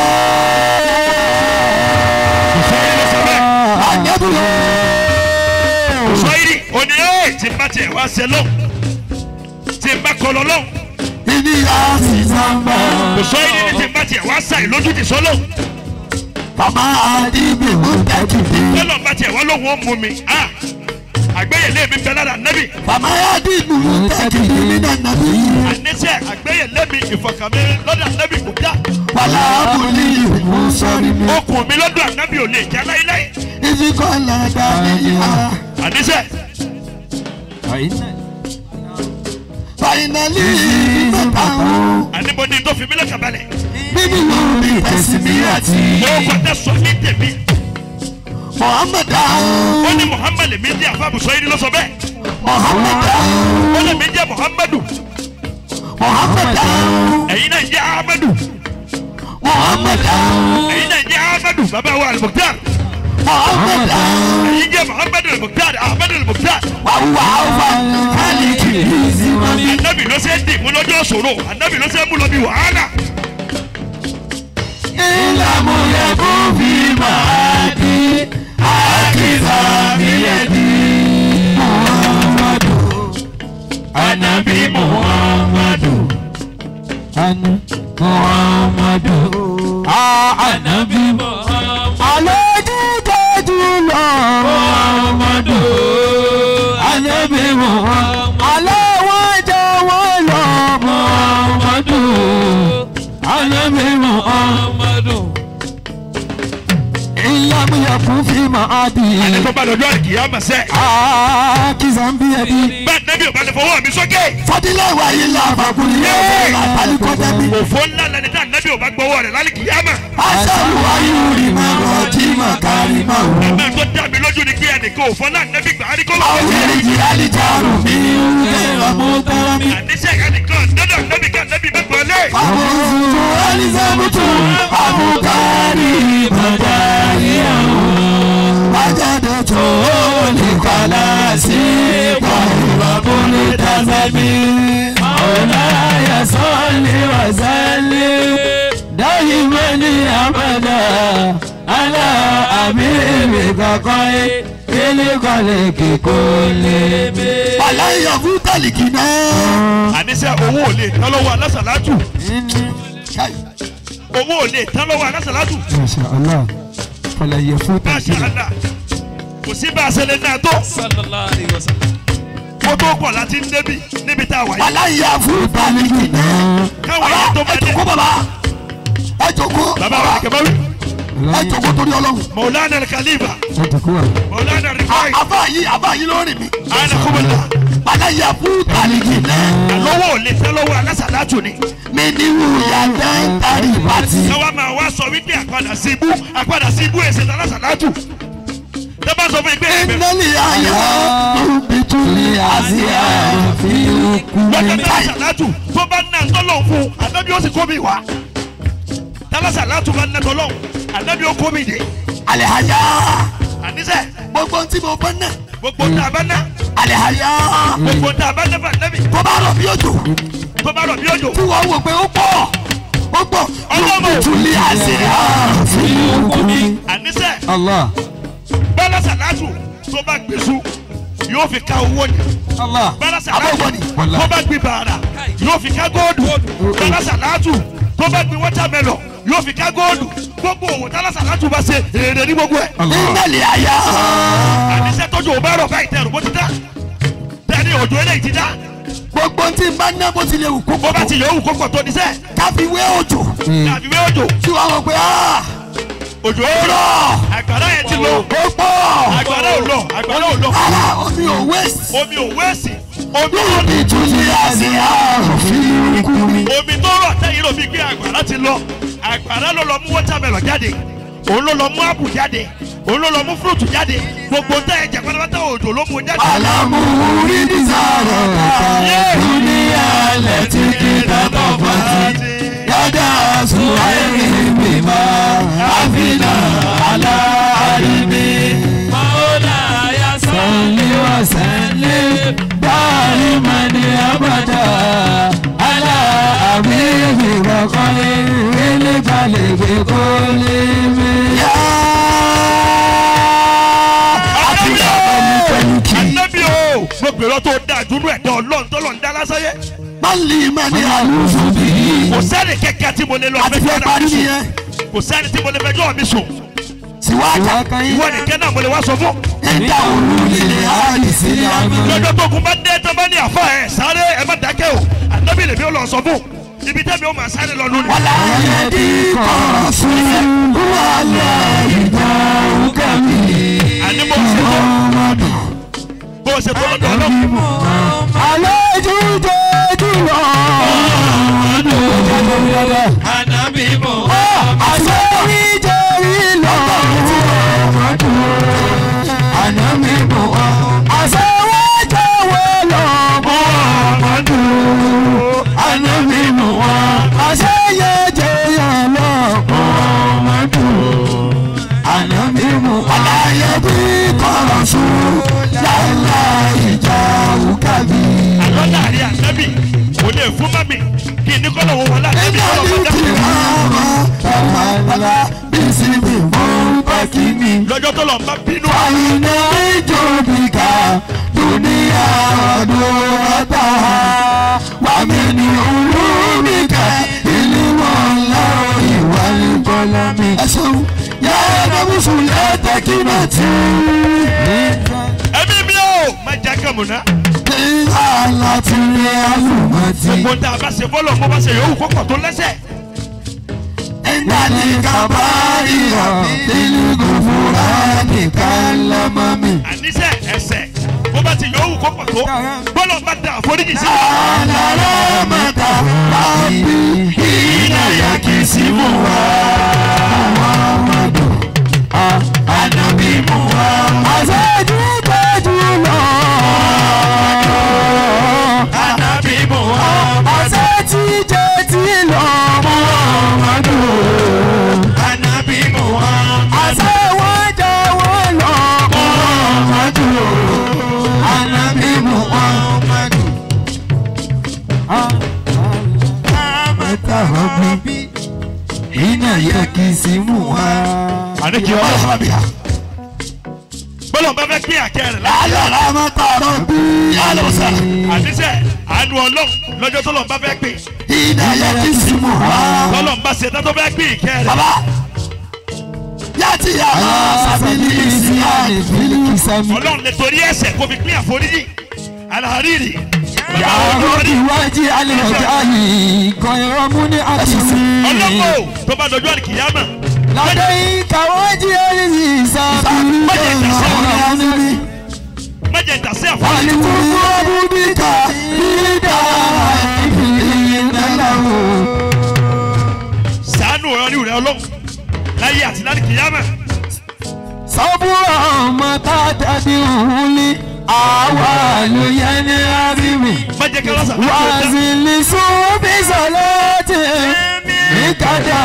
Sọ́yìnrì òní ẹ̀ tí n bá tiẹ̀ wá ṣe lọ́wọ́ tí n bá kọlọ lọ́wọ́. Ibi àti sọ́mbà. Sọ́yìnrì ní tí n bá tiẹ̀ wá ṣàì lójú ti sọ́ lọ́wọ́. Bàbá Adébí mú tẹ́kìtì. Tọ́lọ̀ bá tiẹ̀ wá lóhùn ó mú mi. Àgbéyẹ̀lé mi bẹ lára nẹ́bì. Bàbá Adébí mú tẹ́kìtì nínú nàbí. Àníṣe àgbéyẹ̀lé mi ìfọ̀kànmí lọ́dọ̀ ànábì kò dá. Bàlá abúlé ìlú sọ́rí mi. Okùn mi lọ́dọ̀ ànábì ò lè já láíláí. Ìfikọ́ làdá níyà. Àníṣe. Fàìnàlì mẹ́ta o. Àníbo ni tó fi mí lọ́kàn balẹ̀. Bíbí wo ni tẹ̀sí mi àti. Mo kọ́ tẹ sọ ní tèmi. Muhammad Ó ní Muhammad mi jẹ́ àfàbùsọ yìí ló sọ bẹ́ẹ̀. Muhammad Ó lè mi jẹ́ Muhammadu. Muhammad Ẹ̀yin náà jẹ́ Ahmadu. Muhammad Ẹ̀yin náà jẹ́ Ahmadu bàbá wa Al-Mukhtar. Muhammad Ẹ̀yin jẹ́ Muhammadu Al-Mukhtar Ahmadu Al-Mukhtar. Wàhùwà ọ̀fà kálíkì ìzìmọ̀mí. Ànábì ló ṣe é dì mú lọ́jọ́ ṣòro. Ànábì ló ṣe é mú lọ bí wàhálà. Ìlàmú yẹ kó fi máa di àkìsà mílẹ̀dì. Muhammadu Ànábì Muhammadu Muhammadu Ànábì Muhammadu. Àlejò tọ́jú lọ. Muhammadu Ànábì Muhammadu. Aláwọ̀ jẹ́ wọ́n lọ. Muhammadu Ànábì Muhammadu. Ìlàmú yẹ kún fi máa di. Àní tó bá lọ́jọ́ àlùkìyámà sẹ́. Àkìsà ń bí ẹbí. Bẹ́ẹ̀ nẹ́bí ò bá lè fọwọ́ mi sókè. Fọdílẹ̀ wà yìí la àbàkùnrin yóò fẹ́ àtàlùkọ́ tẹ́bí. Òfò ńlá lẹni tá nẹ́bí ò bá gbọ́wọ́ rẹ̀ lálùkìyámà. Aṣáájú ayé rí máa rọ̀ jí máa kárí máa wò. Ẹ̀mẹ́ tó dá mi lójú ni pé ẹnìkan òfò náà nẹ́bí gbà á rí kó. Àwọn èrìjì alìjárù mi ń bẹ̀ ọmọ tẹ́lá mi. Àníṣe ẹnìkan dọ́dọ̀ nẹ́bí kan nẹ́bí bá gbọ́ lé. Àbùsùn Elizabeth Abukari Bàjáyé Bàjáde tó lè kọ́lá sí Bàbá Tazami. Mawlaya salli wa sallim daiman abada ala habibika khairil khalqi kullihim. Bàlá ìyàwó tàlìkì náà. Àníṣe owó ò lè tán lọ́wọ́ alásàlátù. Owó ò lè tán lọ́wọ́ alásàlátù. Masha Allah. Fọlá yẹ fún Masha Allah. Kò sí bá a ṣe lè náà tó. Sallallahu alaihi wasallam. Kó tó pọ̀ láti ń débi níbi tá a wà yìí. Bàlá ìyàwó tàlìkì náà. Káwọn èèyàn tó máa Ẹ dé. jókòó bàbá. Ẹ jókòó. Bàbá wa kẹfẹ́ wí. Ẹ jókòó torí Ọlọ́run. Maulana Al-Khalifa. Maulana Rifai. Àbá yìí ló rìn mí. Ana kúbọ̀lá. Bàlá ìyàwó tàlìkì náà. Àlọ́wọ́ ò lè tán lọ́wọ́ alásàlátù ni. Mi ní wúyà dẹ́ntàrí pàtì. Káwa máa wá sọ wípé àpadà sí ibú àpadà sí ibú èsè alásàlátù. Tẹ́ bá sọ fún mi pé Ìnáli ayọ̀ bìtúlì àti àfi òkú. lọ́jọ́ tálásàlátù tó bá ná tọ́lọ̀ fún un ànábì ó sì kó mi wá. Tálásàlátù bá ná tọ́lọ̀ ànábì ó kó mi dé. Àlẹ́ àyà. Àníṣe Gbogbo ohun tí mo bá ná. gbogbo tá a bá ná. Àlẹ́ àyà. Gbogbo tá a bá lẹ́fà lẹ́bì. Tó bá rọ̀ bí òjò. Tó bá rọ̀ bí òjò. Tí wọ́n wò pé ó pọ̀. Ó pọ̀. Ọlọ́mọ. Túlẹ̀ àṣẹ àfi. Àníṣe. Allah. Bọ́lá Sàlátù tó bá gbèsù yóò fi ká owó ni. Allah. Bọ́lá Sàlátù tó bá gbin bàrà yóò fi ká góòdù. Bọ́lá Sàlátù tó bá gbin wọ́tàmẹ́lọ̀ yóò fi ká góòlù. Gbogbo òwò tálá Sàlátù bá ṣe èrè ní gbogbo ẹ̀. Ìgbàlẹ̀ àyà. Àníṣe tójú ò bá rọ̀ báyìí tẹ̀rù bó ti dá. Tẹ̀lé òjò eléyìí ti dá. Gbogbo tí n bá ná bó ti lè wù kó. Bó bá ti yẹ òwù kó pọ̀ tó níṣẹ́. Káfíwé òjò. Káfíwé òjò. Tí wọ́n wọ pé òjò ó rọ̀. Àgbàrá yẹn ti lọ. Ó pọ̀. Àgbàrá ò lọ. Àgbàrá ò lọ. Rárá omi ò wéèsì. Omi ò wéèsì. Omi ò ní túlẹ̀ àṣẹ àrùn fi kú mi. Omi tó rọ̀ tẹ́yìn ló fi gbé àgbàrá ti lọ. Àgbàrá ló lọ mú wọ́tàmẹ́lọ̀ jáde. Òun ló lọ mú ápù jáde. Òun ló lọ mú fúrúùtù jáde. Gbogbo tẹ́ ẹ̀jẹ̀ pátápátá òjò ló mú jáde. Àlàmú rí dísàrọ̀ dúníyà lẹ́tí kí tọ́tọ̀ fọ́tí. Yàda sùwárì bímọ àfínà aláàrímí. Mọ́lá yà sọ́lé wà sẹ́lé dárí mọ́ni àbàdà. Aláàbí ìrọ̀kọ́lé ilé balẹ̀ gbé kó lé mi. Ànábì o, mo gbèrò tó dáa dúró ẹ̀dá ọlọ́run tó lọ́n dá lásáyé. Báàlì mẹ́ni àlùfò bí. Kò sẹ́ni kẹ̀kẹ́ tí mo lè lọ fẹjọ́ náà mi sùn. Kò sẹ́ni tí mo lè fẹjọ́ mi sùn. Síwájú. Ìwọ nìkẹ́ náà mo lè wá sọ fún. Ẹ̀dá olùlé àdìsí àmì. Lọ́jọ́ tó kun bá dé tó bá ní àfa ẹ̀ sáré ẹ má dákẹ́ o. Ànábì lèmi ó lọ sọ fún. Ibi tẹ́mi ó máa sáré lọ lónìí. Wàlá ayé bí kọ̀ọ̀rọ̀ fún wàlá ìgbà òkè mi. Àní mo ṣe tó. Bó ṣe tó lọ́dọ̀ ọlọ́run. Àlejò jẹ́jú lọ. Ànábì mọ̀. Àṣẹ́rí jẹ́rí lọ. Ànábì mọ̀. Àṣẹ́wọ́ jẹ́wọ́ lọ. Ànábì mọ̀. Àṣẹ́yẹ jẹ́yẹ lọ. Ànábì mọ̀. Àlàyé bí kọ̀rọ̀ sùn lálá ìjà òkàbí. Àlọ́ láàrin ànábì kò lè fún mami kí ní kọ́lọ̀ wọ́n wọlé ànábì kọ́lọ̀ wọ́n dá. Lọ́jọ́ tó lọ bá bínú. Àyìnà ìjọbìkà dúníyà ọdún ọ̀tá wà mí ní olúmíkà ìlú wọn láwọn ìwà ìbọ̀lá mi. Ẹ ṣeun yàrá mùsùlùmí ẹ̀ẹ́dẹ́kì náà ti. Ẹ̀mí mi ò máa jẹ́ kàmùnà. Aláti rí àlùmọ́tì. Gbogbo tá a bá ṣe bọ́lọ̀ mo bá ṣe yòówù kó pọ̀ tó lẹ́sẹ̀. Ìdálẹ́ kàbárì ìlúgùn fúnra nìkan lọ́mọ mi. Àníṣe ẹsẹ̀ bó bá ti yòówù kó pọ̀ tó bọ́lọ̀ bá da àforíjì sí. Àlàrà mọ̀tà bá bí ìnáyà kì í sí mú wa. Muhammadu Ànábì mú wa. Àṣejù tẹ́jú lọ. Ànábì Muhammadu. Àṣẹ tí jẹ́ tí lọ. Muhammadu. Ànábì Muhammadu. Àṣẹ wọ́n jẹ́ wọ́n lọ. Muhammadu. Ànábì Muhammadu. Àmọ́tàrọ́bí iná yẹ kí n sí mú wa. Àníkí ọlọ́run bíi bọ́lá bá fẹ́ pín àkẹ́ rẹ̀ láti. Àlọ́ àmọ́tàrọ́bí àlọ́sà. Àníṣe àánú ọlọ́run lọ́jọ́ tó lọ́n bá fẹ́ pín. Iná yẹ kí n sí mú wa. Bọ́lá bá ṣe tó fẹ́ pín ìkẹ́ rẹ̀. Bàbá yàtì yàrá sábìlì ìsìlámì fílíkì. Ọlọ́run lè torí ẹ̀ṣẹ̀ kó fi pín àforíjì. Alhariri. Yàrá ìwájú alẹ́ ọjà yìí kan ìrọ̀mú ní àtìsí. Ọlọ́pọ̀ tó bá dojú àlìkìyámà. Ládé ìkàwọ́jì ẹ̀yìn ìsàbí. Májẹ̀ ìtàsí àforíjì. Àlùkò abúdíkà dídá ìfìlẹ̀. Ṣàánú ọ̀rọ̀ rẹ̀ ọlọ́run láyé àti lálìkìyámà. Sọ́búrò ọmọ tá a dàbí òun ní. Àwa ló yẹ ní àríwí. Wàzìlì sùnbí sọlọ́tì. Ìkàdà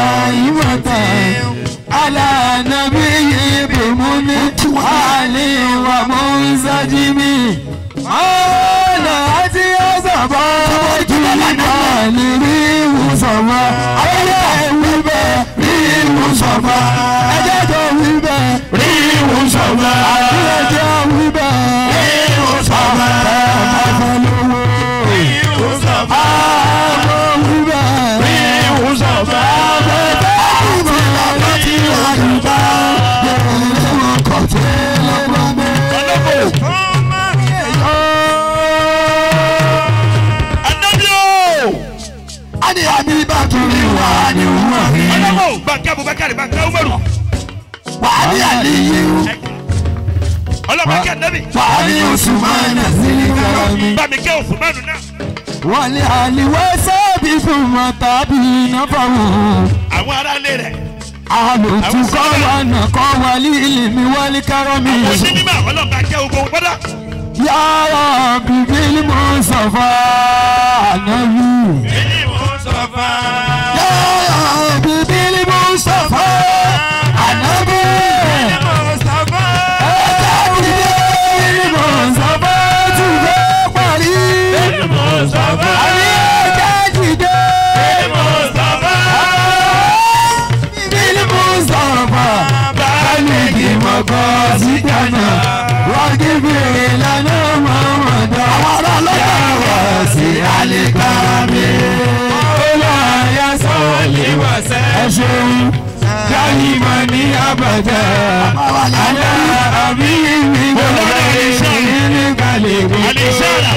ìmọ̀tàn. Alànàbí ìbìmú ní. Àlè wà mú sájímì. Mọ́nà àti ọ̀sọ̀bọ̀ jùlọ ní rí ìwòsànmọ́. Ayẹyẹ wí bẹ́ẹ̀ rí ìwòsànmọ́. Ẹjẹ́ tó wí bẹ́ẹ̀ rí ìwòsànmọ́. Àdúrà wí bẹ́ẹ̀ rí ìwòsànmọ́. Ẹ̀fọ́ lówó rí ìwòsànmọ́. Àmọ́ wí bẹ́ẹ̀ rí ìwòsànmọ́. Bàkẹ́ Abubakar bàkẹ́ Umaru. Wàhálì Aliyu. Ọlọ́bàkẹ́ Nabi. Wàhálì Usman Zilikami. Bàmíkẹ́ Usman náà. Wàlẹ̀ àlìwẹ́ sábì fún mọ̀tàbí náfàwọ̀. Àwọn ará ilé rẹ̀. Àlòtúkọ́ wà nàkọ́ wàlí ìlìmí wálé kárọ́mì. Àwọn onímọ̀ ọlọ́bàkẹ́ ogun gbọ́dọ̀. Yàrá bíbí Mùsàfà Ànábì. Bíbí Mùsàfà. Yàrá bíbí Mùsàfà Ànábì. Bíbí Mùsàfà. Ẹ̀jẹ̀ bíbí Mùsàfà tún fẹ́ parí. Bíbí Mùsàfà. Àní ẹ̀jẹ̀ dìde. Bíbí Mùsàfà. Bíbí Mùsàfà. Báyìí mọ̀kọ́ sí dáná. Wọ́n kí bèrè lánàá mọ̀mọ́dá. Àwọn ará ọlọ́jà Yàrá sí àlìkàmì. Ó yà sọ́ọ̀lì Wàsẹ́. ẹ ṣeun. Dáhìmọ̀ ní àbàjá. Àlá àbí mi Mọ̀lánà Àlìṣà. ní kàlẹ́ mi. Àlìṣàrà.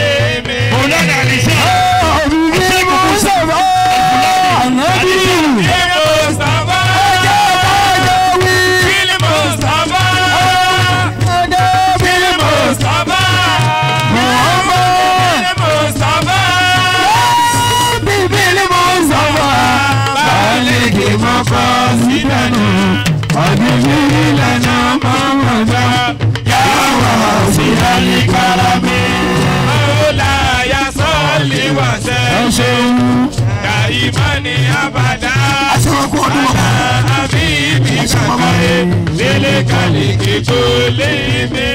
Mọ̀lánà Àlìṣàrà. Òbí Mùsàfà Ànábì. Bíbí Mùsàfà. Ẹjẹ́ kájọ wí. Bíbí Mùsàfà. Ẹjẹ́ bí Bíbí Mùsàfà. Muhammad. Bíbí Mùsàfà. Bíbélì Mùsàfà. Bálẹ̀kì mọ́kọ́ sídánù. Ọ̀dùnmí ìlànà mọ́mọ́dá. Yàwá sí àlìkárami. Mọ́láyà sọ́ọ̀lì wàsẹ́. Ẹ ṣeun. Dàìmánì àbàdà. Aṣọ́kú ọdún wọn. Àbí ibi kàkà ẹ̀ lélẹ̀ kàlẹ̀ kíkó lémi.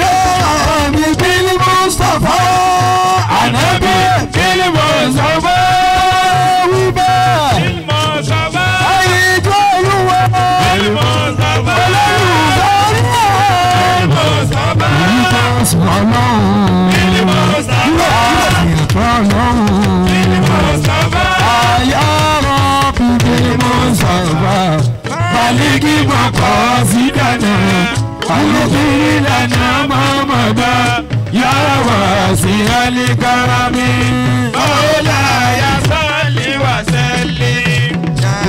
Yàrá bíbélì Mùsàfà. Ànábì bíbélì Mùsàfà. Wí bẹ́ẹ̀. Mùsàfà. Ayé ìjọ olúwa. Mùsàfà. Olólùfẹ́ olúwa. Mùsàfà. Ìtọ́sùn ọlọ́run. Mùsàfà. Ìtọ́ ọlọ́run. Mùsàfà. Ayára bíbélì Mùsàfà. Bàlíkì mọ̀kọ́ sí dáná. Àlùkí ìlànà mọ̀mọ́dá. Yàrá sí àlìkárami. Mọ́láyà sọ́ọ̀lì wàsẹ́lẹ̀.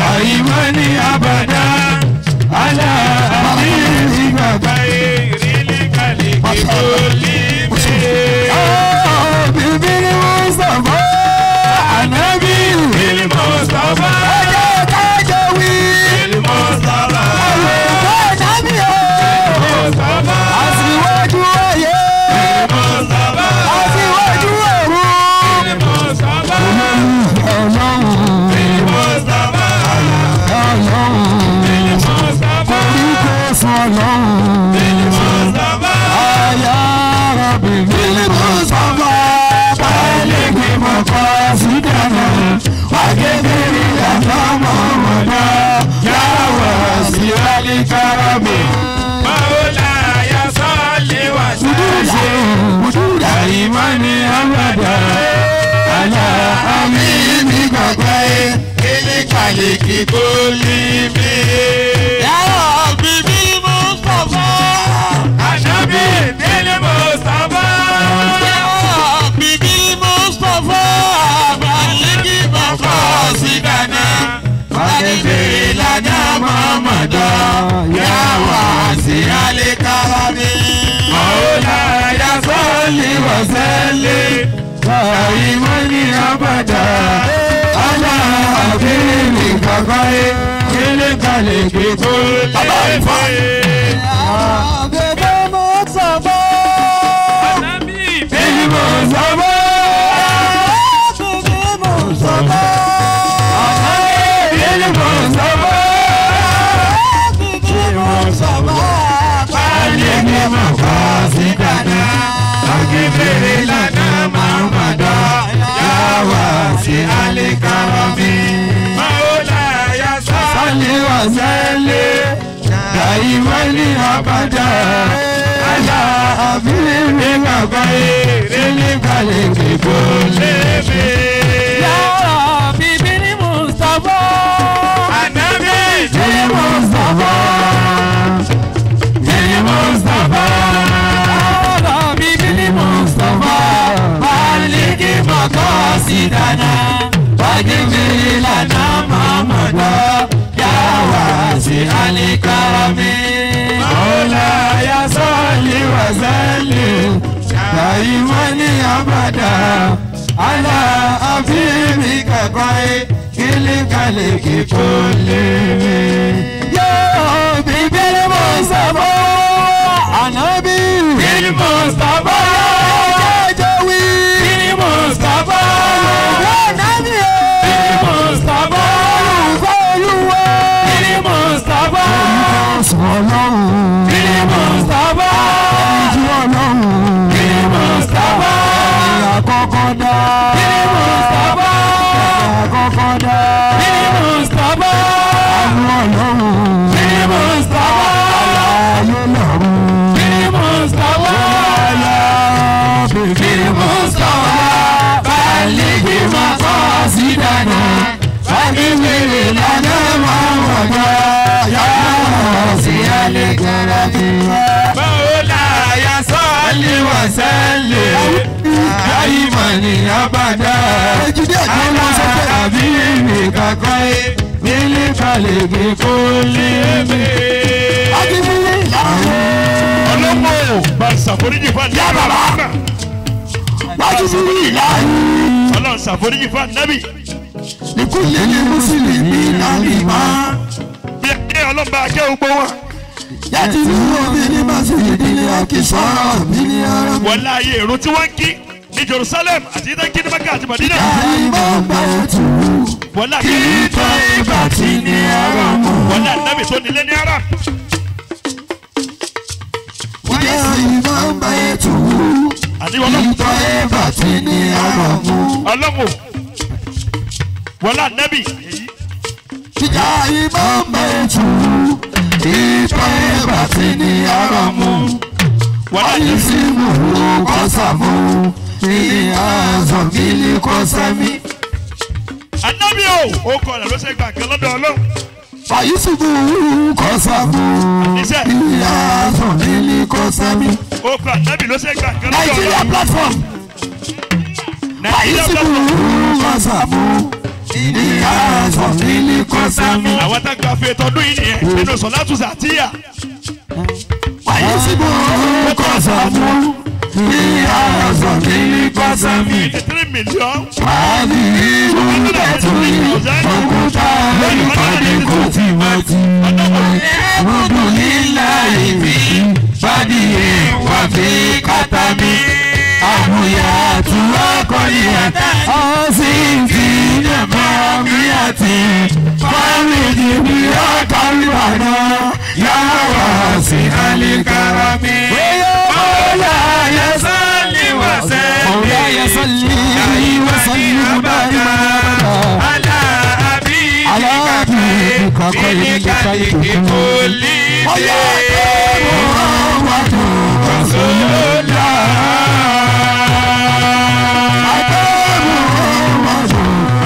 Àìmọ́ ní àbàdá. Àlà àbí ìgbàgbà. Ìrìlẹ̀ kàlẹ̀ kíkó lémi. Bíbélì Mùsàfà. Ànábì. Bíbélì Mùsàfà. Ẹjẹ́ kájọ wí. Bíbélì Mùsàfà. Àwòkọ́ ànábì o. Mùsàfà. Aṣíwájú ayé. Mùsàfà. Aṣíwájú ọ̀run. Mùsàfà. Ọlọ́run. Mùsàfà. Ọlọ́run. Mùsàfà. Koríko sọ ọlọ́run. Mùsàfà. Ayára bíbélì Mùsàfà. Báyìí mọ̀kọ́ sí dáná. Wàgédèrè ìyàtọ̀ mọ̀mọ́dá. Yàwá sí àlìkárami. Mọ́láyà sọ́ọ̀lì wàsẹ́lẹ̀. Àìmọ́ni àbàdà. Àlà àmì ní gbàgbé. Kílí kàlẹ̀ kíkó lémi. Yàrá bíbí Mùsàfà. Ànábì bíbélì Mùsàfà. Yàrá bíbí Mùsàfà. Bàlíkì bàbá sí dáná. Wàgédèrè ìlànà mọ̀mọ́dá. Yàwá sí àlìkárami. Mọ́láyà sọ́ọ̀lì wàsẹ́lẹ̀. Àìmọ́ni àbàdà. Àlà àbí ní gbàgbé. Kílí kàlẹ̀ kíkó Lémi. Bébé Mùsàfà. Ànábì Bíbélì Mùsàfà. Bébé Mùsàfà. Bíbélì Mùsàfà. Bébé Mùsàfà. Bálẹ̀kì mọ̀kọ́ sí dáná. Wàgédèrè وسلم دائما أبدا على حبيبك خير الخلق كلهم. يا ربي بالمصطفى النبي بالمصطفى بالمصطفى يا ربي بالمصطفى بلغ مقاصدنا واغفر لنا ما مضى يا واسع الكرم. مولاي صل وسلم دائما أبدا على حبيبك خير الخلق كلهم. يا ربي بالمصطفى النبي بالمصطفى جوي بالمصطفى النبي بالمصطفى بالمصطفى بالمصطفى بالمصطفى بالمصطفى بالمصطفى بالمصطفى بالمصطفى بالمصطفى بلغ مقاصدنا واغفر لنا ما مضى يا واسع الكرم. مولاي صل وسلم دائما أبدا على حبيبك خير الخلق كلهم. Ọlọ́mọ bá ṣàforíjì fún ànábì. Ọlọ́run ṣàforíjì fún ànábì. Ìkúlẹ̀ ní Mùsùlùmí lálìmá. Bí ẹ Ọlọ́run bá kẹ́ gbogbo wọn. Yàtí ní omi ní Màsílì nílé Akísọ́ mi ní ara. Wọ́n láàyè èrò tí wọ́n ń kí ní Jerusalem àti ìdá kí ní Mẹ́kà àti Màdínà. Àìmọ̀ bá tù ú. Wọ́n láàyè Kí tọ́ ibà tí ní ara mọ̀. Wọ́n láàyè ànábì tó nílé ní ara. Ìjẹ́ àìmọ̀ bá tù ú. Àní Ọlọ́run Kí tọ́ ibà tí ní ara mọ̀. Ọlọ́run wọ́n láàyè ànábì. Ìjẹ́ àìmọ̀ bá tù ú. Kí tọ́ ibà tí ní ara mọ̀. Wọ́n láàyè Wáyé sí mòró kọ́sàmù. Ní àzọ̀mílì kọ́sàmì. ànábì o ó kọ rẹ̀ ló ṣe gbà kan lọ́dọ̀ Ọlọ́run. Fàyísùbù kọ́sàmù. Àníṣe Ní àzọ̀mílì kọ́sàmì. ó kọ ànábì ló ṣe gbà kan lọ́dọ̀ Nigeria Ọlọ́run. platform. Nàìjíríà Fàyísùbù platform. kọ́sàmù. Ní àzọ̀mílì kọ́sàmì. Àwọn tá a gba fẹ́ tọdún yìí nìyẹn nínú Sọ̀látù Sàtíyà. Fàyísùbù kọ́sàmù. Ní àzọ̀mílì kọ́sàmì. 3 million. Wàhálì ìlú bẹ̀tù òkúta ìpàdé kò tí wọ́n ti. Gbogbo nílá ìbí bádìí wà fi kàtà mi. Àmúyà àtúwá kọ́ni àtà. Ó sì fi nàmá mi àti fámìlì mi ọ̀kàlùbàdà yàrá sí àlìkàrà mi. Mọ́lá yẹ sọ́lì wà sẹ́lẹ̀. مولاي صل وسلم دائما على حبيبك على حبيبك خير خير الخلق الخلق كلهم. رسول الله.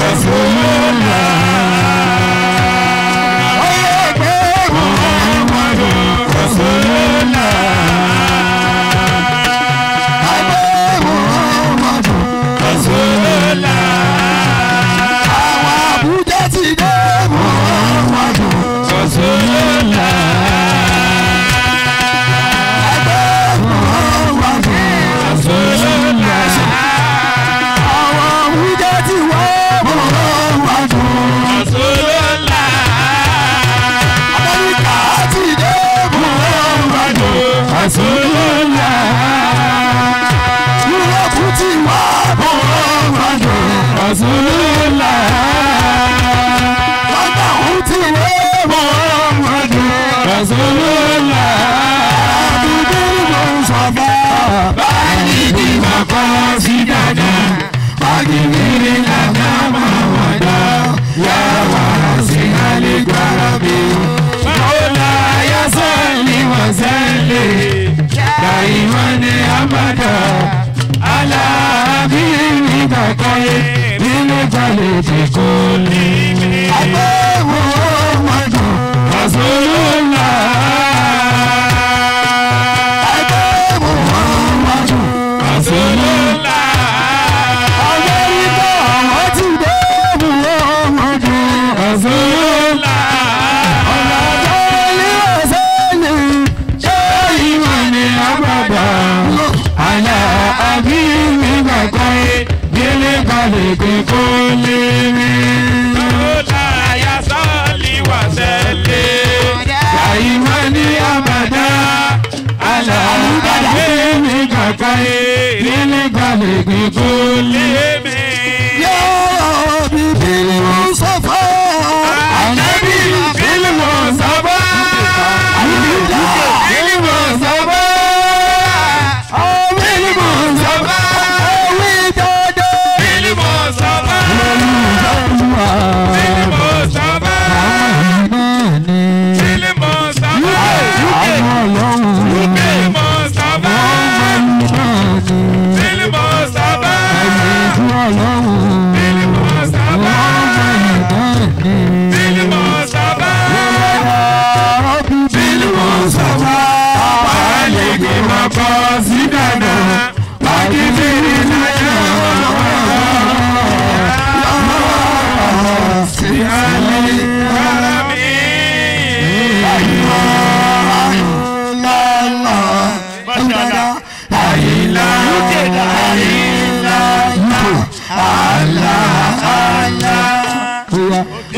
رسول الله. محمد رسول الله. رسول الله. Àwọn Àbújá ti dé Muhammadu. رسول الله. Kò lè mi. Ẹgbẹ́ Muhammadu Rasulullah. Ẹgbẹ́ Muhammadu Rasulullah. Amẹ́ríkà àwọn ti dé Muhammadu Rasulullah. Ọ̀nà tó ní ọ̀sẹ̀ ni Ṣé ìwọ ni àbàbà? Àlà àbí mi gbàgbọ́ délé balẹ̀ pé kó lè rí. Lọ́la sọ́ọ̀lì wà sẹ́lẹ̀. Àìmọ́ ní àbàdá. Àlà àbí mi gbàgbọ́ délé balẹ̀ pé kó lè rí. Yóò bí bíi Mùsọ̀fà. Ànábì bílímù sábà. Bílímù sábà. Bílímù sábà. Ewì dodo. Bílímù sábà. Bílímù sábà. Bílímù sábà. Bílímù sábà. Bílímù sábà. Bílímù sábà. Bílímù sábà. Bílímù sábà. Àlejò máa bọ́ sí dànù. Pàkìtì láyé sí alẹ́ alámì. Mashallah. Àyìnlá àyìnlá àlá àlá.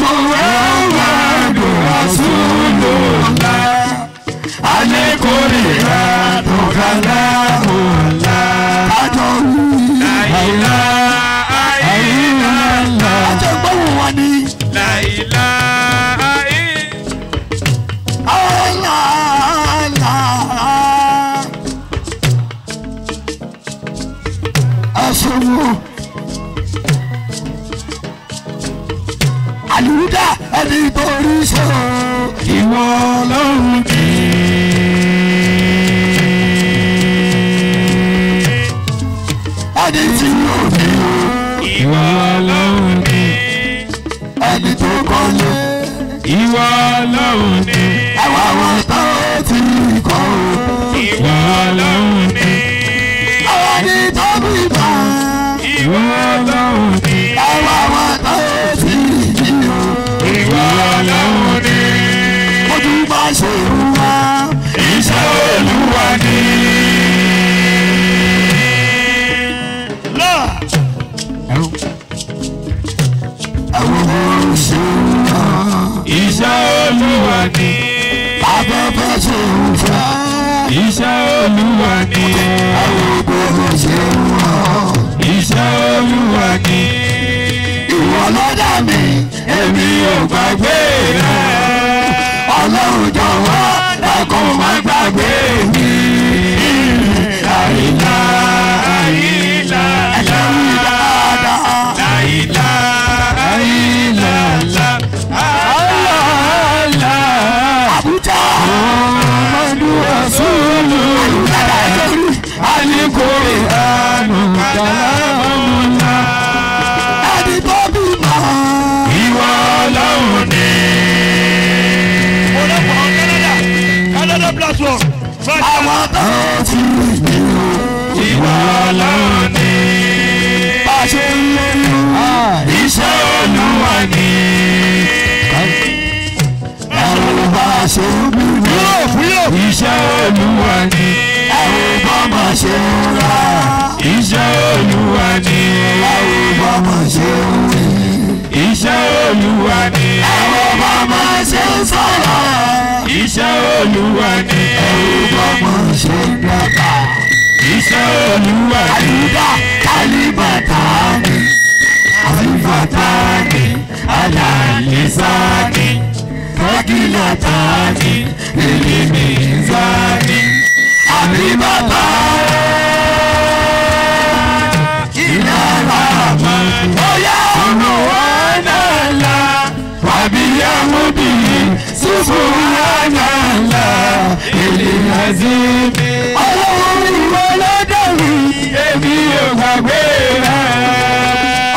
Muhammadu Rasulullah. Alekore àtọ̀kálá. Àjọ wí. Àyìnlá àyìnlá. Àjọ gbóhùn wọn ni. Láìlá àyìnlá. Allah Allah. Ẹ ṣeun o. Àlùdá ẹni torí ṣe o. Ìwọ Ọlọ́run mi. Ẹni tí yóò ní o. Ìwọ Ọlọ́run mi. Ẹni tó kọ́lé. Ìwọ Ọlọ́run mi. Ẹwà wọn tó ti kọ́ o. Ìwọ Ọlọ́run mi. Àwọn ẹni tó bí bá. Ìwọ Ọlọ́run mi. Ẹwà wọn tó ti bí o. Ìwọ Ọlọ́run mi. Ojú bá ṣe ń wá. Iṣẹ́ Olúwa ni. Lọ́ọ̀. Ẹ̀wọ̀n bó ṣe ń wá. Iṣẹ́ Olúwa ni. Afẹ́fẹ́ ṣe ń fẹ́. Iṣẹ́ Olúwa ni. Ẹ̀wọ̀n bó ṣe ń wá. Iṣẹ́ Olúwa ni. Ìwọ ló dá mi, Èmi ò gbàgbé rẹ̀. Ọlọ́run jọ̀wọ́ dákun má gbàgbé mi. Àyìnlá àyìnlá Ẹ̀ṣẹ̀ wí dáadáa. àyìnlá àyìnlá àlá. Àbújá. Muhammadu Rasulullah. Àlùdá ẹ̀jẹ̀ rí. Alikore anu kalamula. Ẹni tó bímọ. Ìwọ Ọlọ́run ni. Ọlọ́pàá Canada. Canada platform. Mashallah. Àwọn tó ti bí o. Ìwọ Ọlọ́run ni. Bá a ṣe ń lóyún. Iṣẹ́ Olúwa ni. Ẹ̀rù bá a ṣe ń bímọ. Europe, Europe. Iṣẹ́ Olúwa ni. Ẹ̀rù bá máa ṣe ń rà. Iṣẹ́ Olúwa ni. Ẹ̀rù bá máa ṣe ń rìn. Iṣẹ́ Olúwa ni. Ẹ̀rù bá máa ṣe ń sọ̀rọ̀. Iṣẹ́ Olúwa ni. Ẹ̀rù bá máa ṣe ń dàgbà. Iṣẹ́ Olúwa ni. Àyíká kálíbàtàní. Àlìfàtàní, àlàlísàní, kákìlàtàní, ìlímìzàní, Àbíbàtà. Ìlànà Bóyá ọ̀nà wàhálà, wàbíyàmúdì, sífúránàlá, ìlíhàzíbi. Ọlọ́run ìwọ ló dá mi. Èmi ò gbàgbé rẹ̀.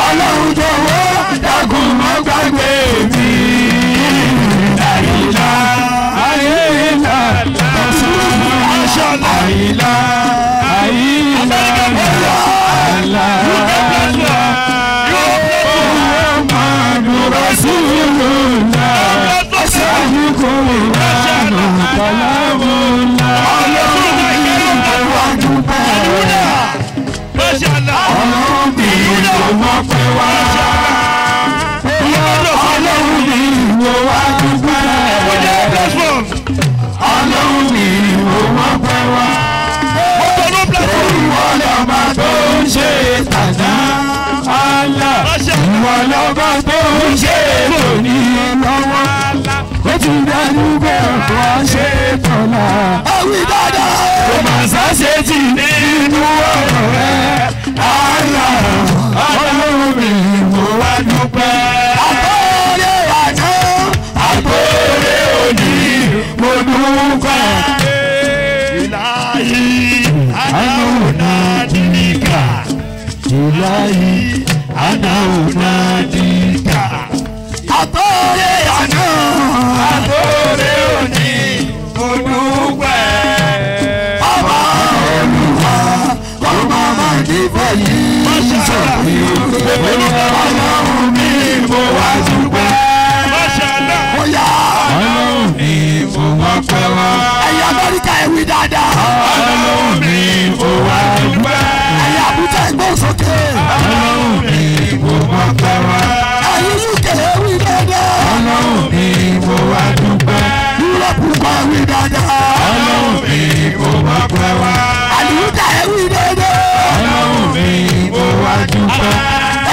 Ọlọ́run jọ̀wọ́ dá dúpẹ́ wá ṣe tọ̀la. Ẹ̀wí dáadáa. Kò mà sáṣe tì nínú ọ̀rọ̀ rẹ̀. Allah Ọlọ́run mi mo wá dúpẹ́. Àtòrè àná. Àtòrè òní mo dúpẹ́. Ìláyé anáwònádìkà. Ìláyé anáwònádìkà. Àtòrè àná. Àtòrè òní mo dúpẹ́. Ọba Olúwa kò máa má dìbò yìí. Ọlọ́run mi mo wá dúpẹ́. Bóyá Ọlọ́run mi mo wá pẹ́ wá. ẹ̀yin Amẹ́ríkà ẹ wí dáadáa. Ọlọ́run mi mo wá dúpẹ́. Ẹ̀yin Àbújá ẹ gbóhùn sókè. Ọlọ́run mi mo wá pẹ́ wá. Ẹ̀yin UK ẹ wí dáadáa. Ọlọ́run mi mo wá dúpẹ́. Yúròpù kọ́ ẹ wí dáadáa. Ọlọ́run mi mo wá pẹ́ wá. Àlùyúdà ẹ wí dáadáa. Ọlọ́run mi mo wá dúpẹ́.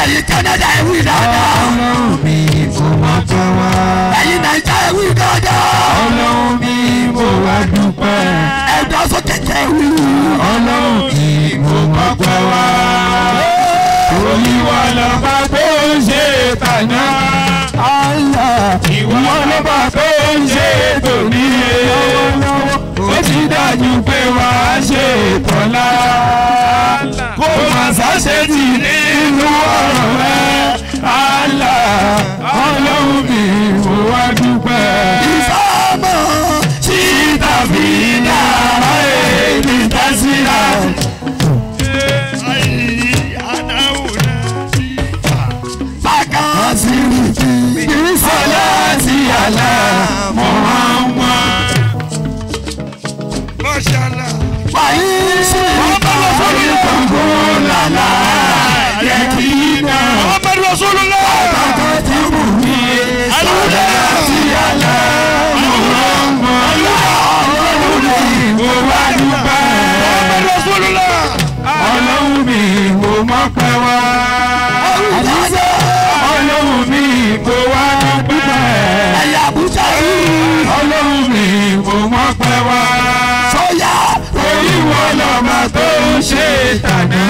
Ẹ̀yin Kánádà ẹ wí dáadáa. Ọlọ́run mi mo wá pẹ́ wá. Ẹ̀yin Nàìjíríà ẹ wí dáadáa. Ọlọ́run mi mo wá dúpẹ́. Ẹ̀dá sókè kẹ́ ẹ wí. Ọlọ́run mi mo wá pẹ́ wá. Ìwọ lọ́ba tó ń ṣe tàná. Ìwọ lọ́ba tó ń ṣe tòní. Ó ti dájú pé wàá ṣe tọ́lá. Kò mà sáṣe tì nínú ọ̀rọ̀ rẹ̀. Allah Ọlọ́run mi mo wá dúpẹ́. Ìfọ́mọ̀ Tí tàbí dára èmi tá síra. bàkà sí Ìsọlá ti àlá Muhammad. wàyí sí. Kó lálá yẹ kí náà. Muhammadu Rasulullah. Bàbá tí mú mi. Ìsọlá ti àlá Muhammad. Ọlọ́run mi mo wá dúpẹ́. Muhammadu Rasulullah. Ọlọ́run mi mo mọ̀ pẹ́ wá. Ọlọ́run mi mo wá dúpẹ́. Ẹ̀yin Àbújá yìí. Ọlọ́run mi mo mọ̀ pẹ́ wá. Sọ́yà. Ìwọ lọ́ba tó ń ṣe tàná.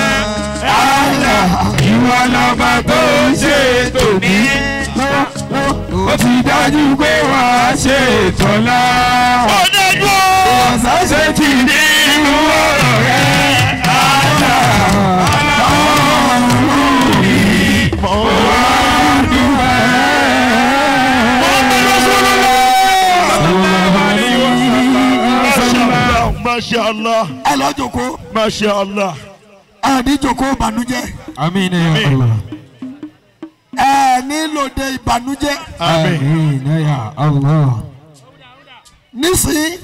Allah ìwọ lọ́ba tó ń ṣe tòní. Ó ti dájú pé wàá ṣe tọ́lá. Ó dájú o. Ọ̀sán ṣe ti ní irú ọ̀rọ̀ rẹ̀. Allah Ọlọ́run mi mo wá dúpẹ́. Muhammadu Rasulullah. Masha Allah. Ẹ lọ jókòó. Masha Allah. Ẹ ní jókòó ìbànújẹ́. Àmín ya Allah. Ẹ ní lòdì ìbànújẹ́. Àmín ya Allah. Nísìnyí.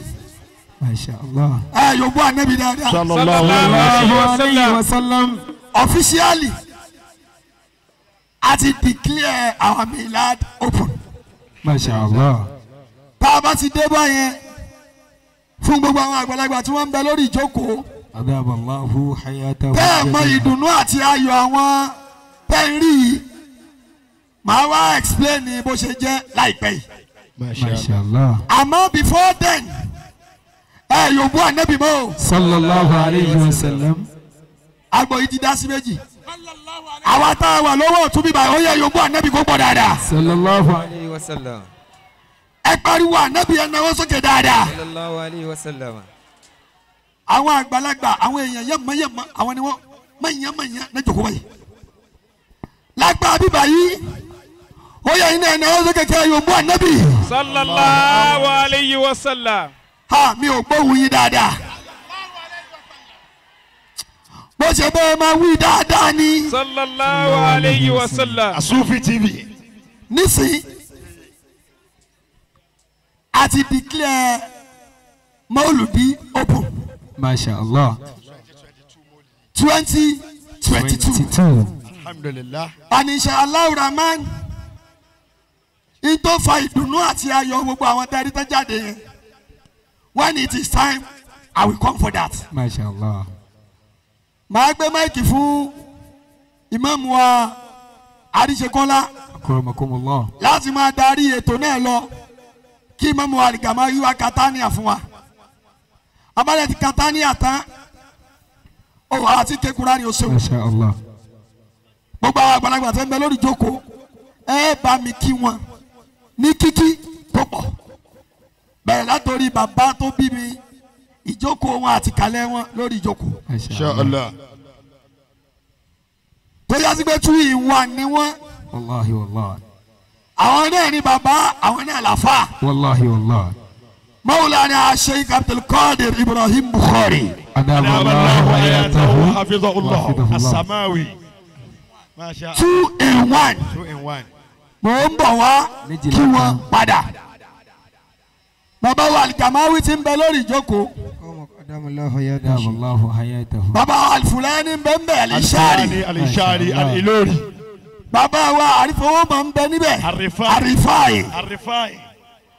Masha Allah. Ẹ yóò bú ànábì dáadáa. Sallallahu alayhi wa sallam. Officially, a ti declare our milad open. Masha Allah. Tá a bá ti dé báyẹn fún gbogbo àwọn àgbàlagbà tí wọ́n ń bẹ lórí ìjókòó. Adaballahu hayatahu. Tẹ́ ẹ̀ mọ ìdùnnú àti ayọ̀ àwọn tẹ́ ń rí yìí. Màá wá explain bó ṣe jẹ́ láìpẹ́ yìí. Masha Allah. Àmọ́ before then, ẹ yóò bú ànábì mọ́ o. Sallallahu alayhi wa sallam. Agbo yìí ti dá sí méjì. Àwa tá a wà lọ́wọ́ ọ̀tún bíbá ó yẹ yóò bú ànábì kó pọ̀ dáadáa. Sallallahu alayhi wa sallam. Ẹ pariwo ànábì ẹ náwó sókè dáadáa. Sallallahu alayhi wa sallam. Àwọn àgbàlagbà àwọn èèyàn yẹ̀mọ̀yẹ̀mọ̀ àwọn ni wọ́n mọ̀nyẹ̀mọ̀nyẹ̀ ní jòkó báyìí. Lágbà bíbá yìí ó yẹ iná ẹ náwó sókè kí ẹ yóò bú ànábì. Sallallahu alayhi wa sallam. Ha mi ò gbóhùn yín dáadáa. Bó ṣe bẹ́ẹ̀ máa wí dáadáa ni. Sallallahu alayhi wa sallam. Asufi TV. Nísìnyí a ti declare Mauludi open. Masha Allah. 2022. Alhamdulillah. And inshallah Rahman, in tó fa ìdùnnú àti ayọ̀ gbogbo àwọn tẹ́rí tó jáde yẹn. When it is time, I will come for that. Masha Allah. Màá gbé máìkì fún ìmáàmù wa Àríṣekọ́lá Akramakumullah. láti máa darí ètò náà lọ. Kí Imamu Aligama yíwá Katania fún wa. Abalẹ̀ ti Katania tán. Ó wà á ti ké Kúránì ó ṣeun. Masha Allah. Gbogbo àwọn àgbàlagbà tẹ́ ń bẹ lórí ìjókòó. Ẹ bá mi kí wọn ní kíkí tó pọ̀. Bẹ̀rẹ̀ látòrí bàbá tó bí mi, ìjókòó wọn àti kàlẹ́ wọn lórí ìjókòó. Masha Allah. Tó yá sí pé 2 in 1 ni wọ́n. Wallahi wallahi. Àwọn náà ni bàbá, àwọn náà làfà. Wallahi wallahi. Mawlana Sheikh Abdul Qadir Ibrahim Bukhari. Adamallahu hayatahu. Hafizahullah. As-Samawi. 2 in 1. 2 in 1. Mo ń bọ̀ wá kí wọ́n padà. Bàbá wa Alikamawi ti ń bẹ lórí ìjókòó. Adamallahu hayatahu. Bàbá wa Alfulani ń bẹ ń bẹ Alishari. Alishari Alilori. Bàbá wa Àrífowómọ̀ ń bẹ níbẹ̀. Àrífáì. Àrífáì.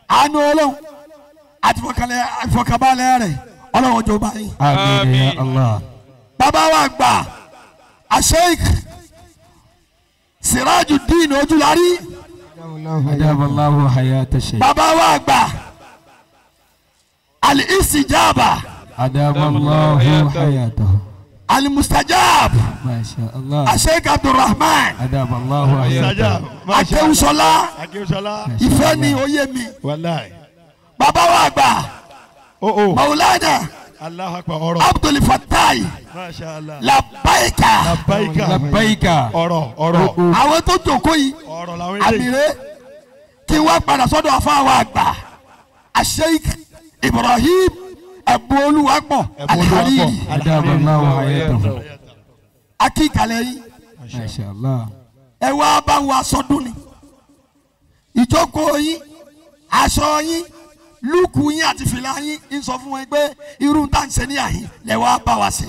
Àánú Ọlọ́run àti ìfọkànbalẹ̀ rẹ̀ Ọlọ́run ọjọ́ báyìí. Àmín ya Allah. Bàbá wa gbà Sheikh Sirajuddin Ojúlárí. Adamallahu hayata Sheikh. Bàbá wa gbà Al-Istijaba. Adamallahu hayatahu. Al-Mustajab. Masha Allah. Sheikh Abdulrahman. Adamallahu hayatahu. Akewusola. Akewusola. Ìfẹ́ ni oyè mi. Wallahi. Bàbá wa gbà. Maulana. Allahu Akbar ọ̀rọ̀. Abdul Fatai. Masha Allah. Labaika. Labaika. Labaika. Ọ̀rọ̀ ọ̀rọ̀. Àwọn tó jókòó yìí. Ọ̀rọ̀ làwọn eléyìí. Àmìrè kí wọ́n padà sọ́dọ̀ àfa wa gbà. Sheikh Ibrahim Ẹ̀bùn-Olúwapọ̀ Al-Hariri. Adamallahu hayatahu. Akíkalẹ̀ yìí. Masha Allah. Ẹ wá bá wa sọdún ni. Ìjókòó yín, aṣọ yín, lúkù yín àti fìlà yín ń sọ fún wọn pé irú tá à ń ṣe ní àyín lẹ wá bá wa ṣe.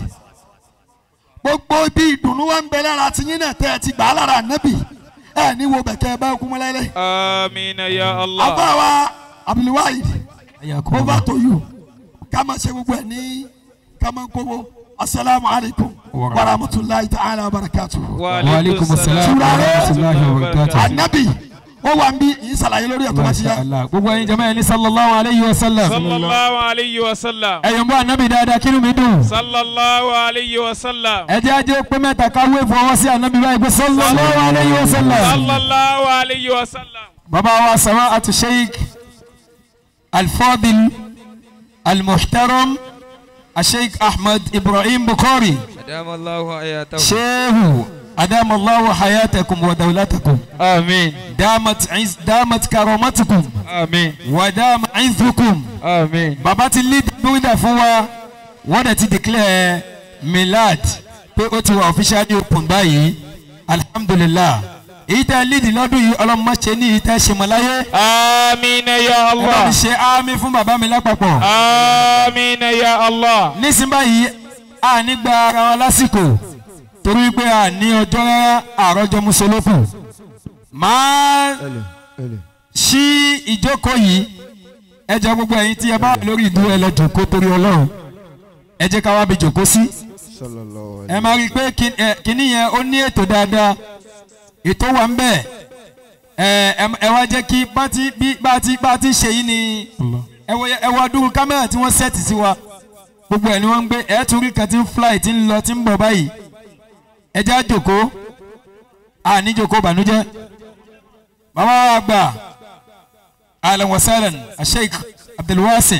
Gbogbo ibi ìdùnnú wa ń bẹ lára ti yín náà tẹ́ ẹ ti gbà á lára ànábì. Ẹ ní wo bẹ̀kẹ́ ẹ bá kú mọ́ láyé. Àmín ya Allah. Àbá wa Abdulwahid, over to you. Ká máa ṣe gbogbo ẹ̀ ní ká máa kówó. Asalaamu alaykum wa rahmatulahi ta'ala wa barakatuhu. Wa alaykum asalaam wa rahmatulahi wa barakatuhu. Anabi ó wà ń bí yìí ṣàlàyé lórí ẹ̀tọ́ bá ti yá. Gbogbo ẹ̀yin jama ẹni sallallahu alayhi wa sallam. Sallallahu alayhi wa sallam. Ẹ̀yin bọ́ anabi dáadáa kí ni mi dùn. Sallallahu alayhi wa sallam. Ẹ jẹ́ ajé pé mẹ́ta káwé fọwọ́ sí anabi báyìí pé sallallahu alayhi wa sallam. Sallallahu alayhi wa sallam. Bàbá wa sama'atu Sheikh Al-Fadil Al-Muhtaram Sheikh Ahmad Ibrahim Bukhari. Adamallahu hayatahu. Shehu adamallahu hayatakum wa dawlatakum. Amin. Damat karamatukum. Amin. Wa dama izzukum. Amin. Bàbá ti lead builder fún wa, wọ́n dẹ̀ ti declare milad pé ó ti wà officially open báyìí. Alhamdulillah. Èyí tẹ́ lead lọ́dún yìí Ọlọ́run má ṣe ní èyí tẹ́ ṣe mọ́ láyé. Àmín ya Allah. Ẹ bá mi ṣe àmín fún bàbá mi lápapọ̀. Àmín ya Allah. Nísìnyí báyìí a ní gba ara wa lásìkò torí pé a ní ọjọ́ rárá àrọ́jọ musolókù. Máa ṣí ìjókòó yìí ẹ jẹ́ gbogbo ẹ̀yin tí ẹ bá lórí ìdúró ẹ lọ jòkó torí Ọlọ́run ẹ jẹ́ ká wá bí jòkó sí. Ẹ máa rí i pé kíní yẹn ó ní ètò dáadáa. Ètò wà ń bẹ̀ ẹ wá jẹ́ kí bá ti ṣe yìí ni ẹ wọ adúrú kámẹ́rà tí wọ́n sẹ́ẹ̀tì sí wa gbogbo ẹ̀ ni wọ́n ń gbé ẹ̀ tún rí kan tí ń fly tí ń lọ tí ń bọ̀ báyìí ẹ jẹ́ àjòkó àní jòkó bànújẹ́. Bàbá wa gbà ahlan wa sahlan Sheikh Abdulwasi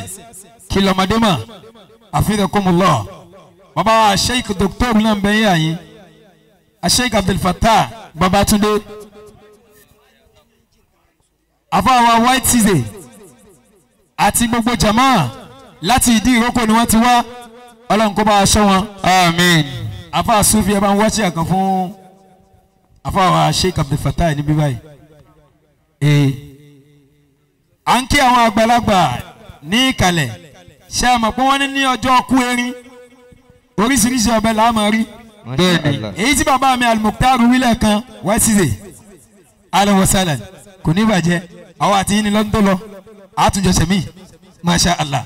kìlọ̀mọdémà afidakumullah. Bàbá wa Sheikh Doctor náà ń bẹ yín àyín Sheikh Abdulfatah Babatunde àfọwọ́ white season àti gbogbo jama láti ìdí ìrókò ni wọ́n ti wá Ọlọ́run kó bá a ṣọ́ wọn. Àmín. Àfọwọ́ sufi ẹ bá ń wáṣẹ́ àkàn fún àfọwọ́ Sheikh Abdulfatah níbí báyìí. À ń kí àwọn àgbàlagbà ní ìkàlẹ̀ ṣé ẹ mọ̀ pé wọ́n ní ọjọ́ kú erin oríṣiríṣi ọbẹ̀ là á máa rí. Èyí tí bàbá mi Al-Mukhtar wílẹ̀ kan wá síse ahlan wa sahlan kò ní bàjẹ́ àwọn àti yín ni lọ́dún tó lọ àtúnjọsẹ̀ mi masha Allah.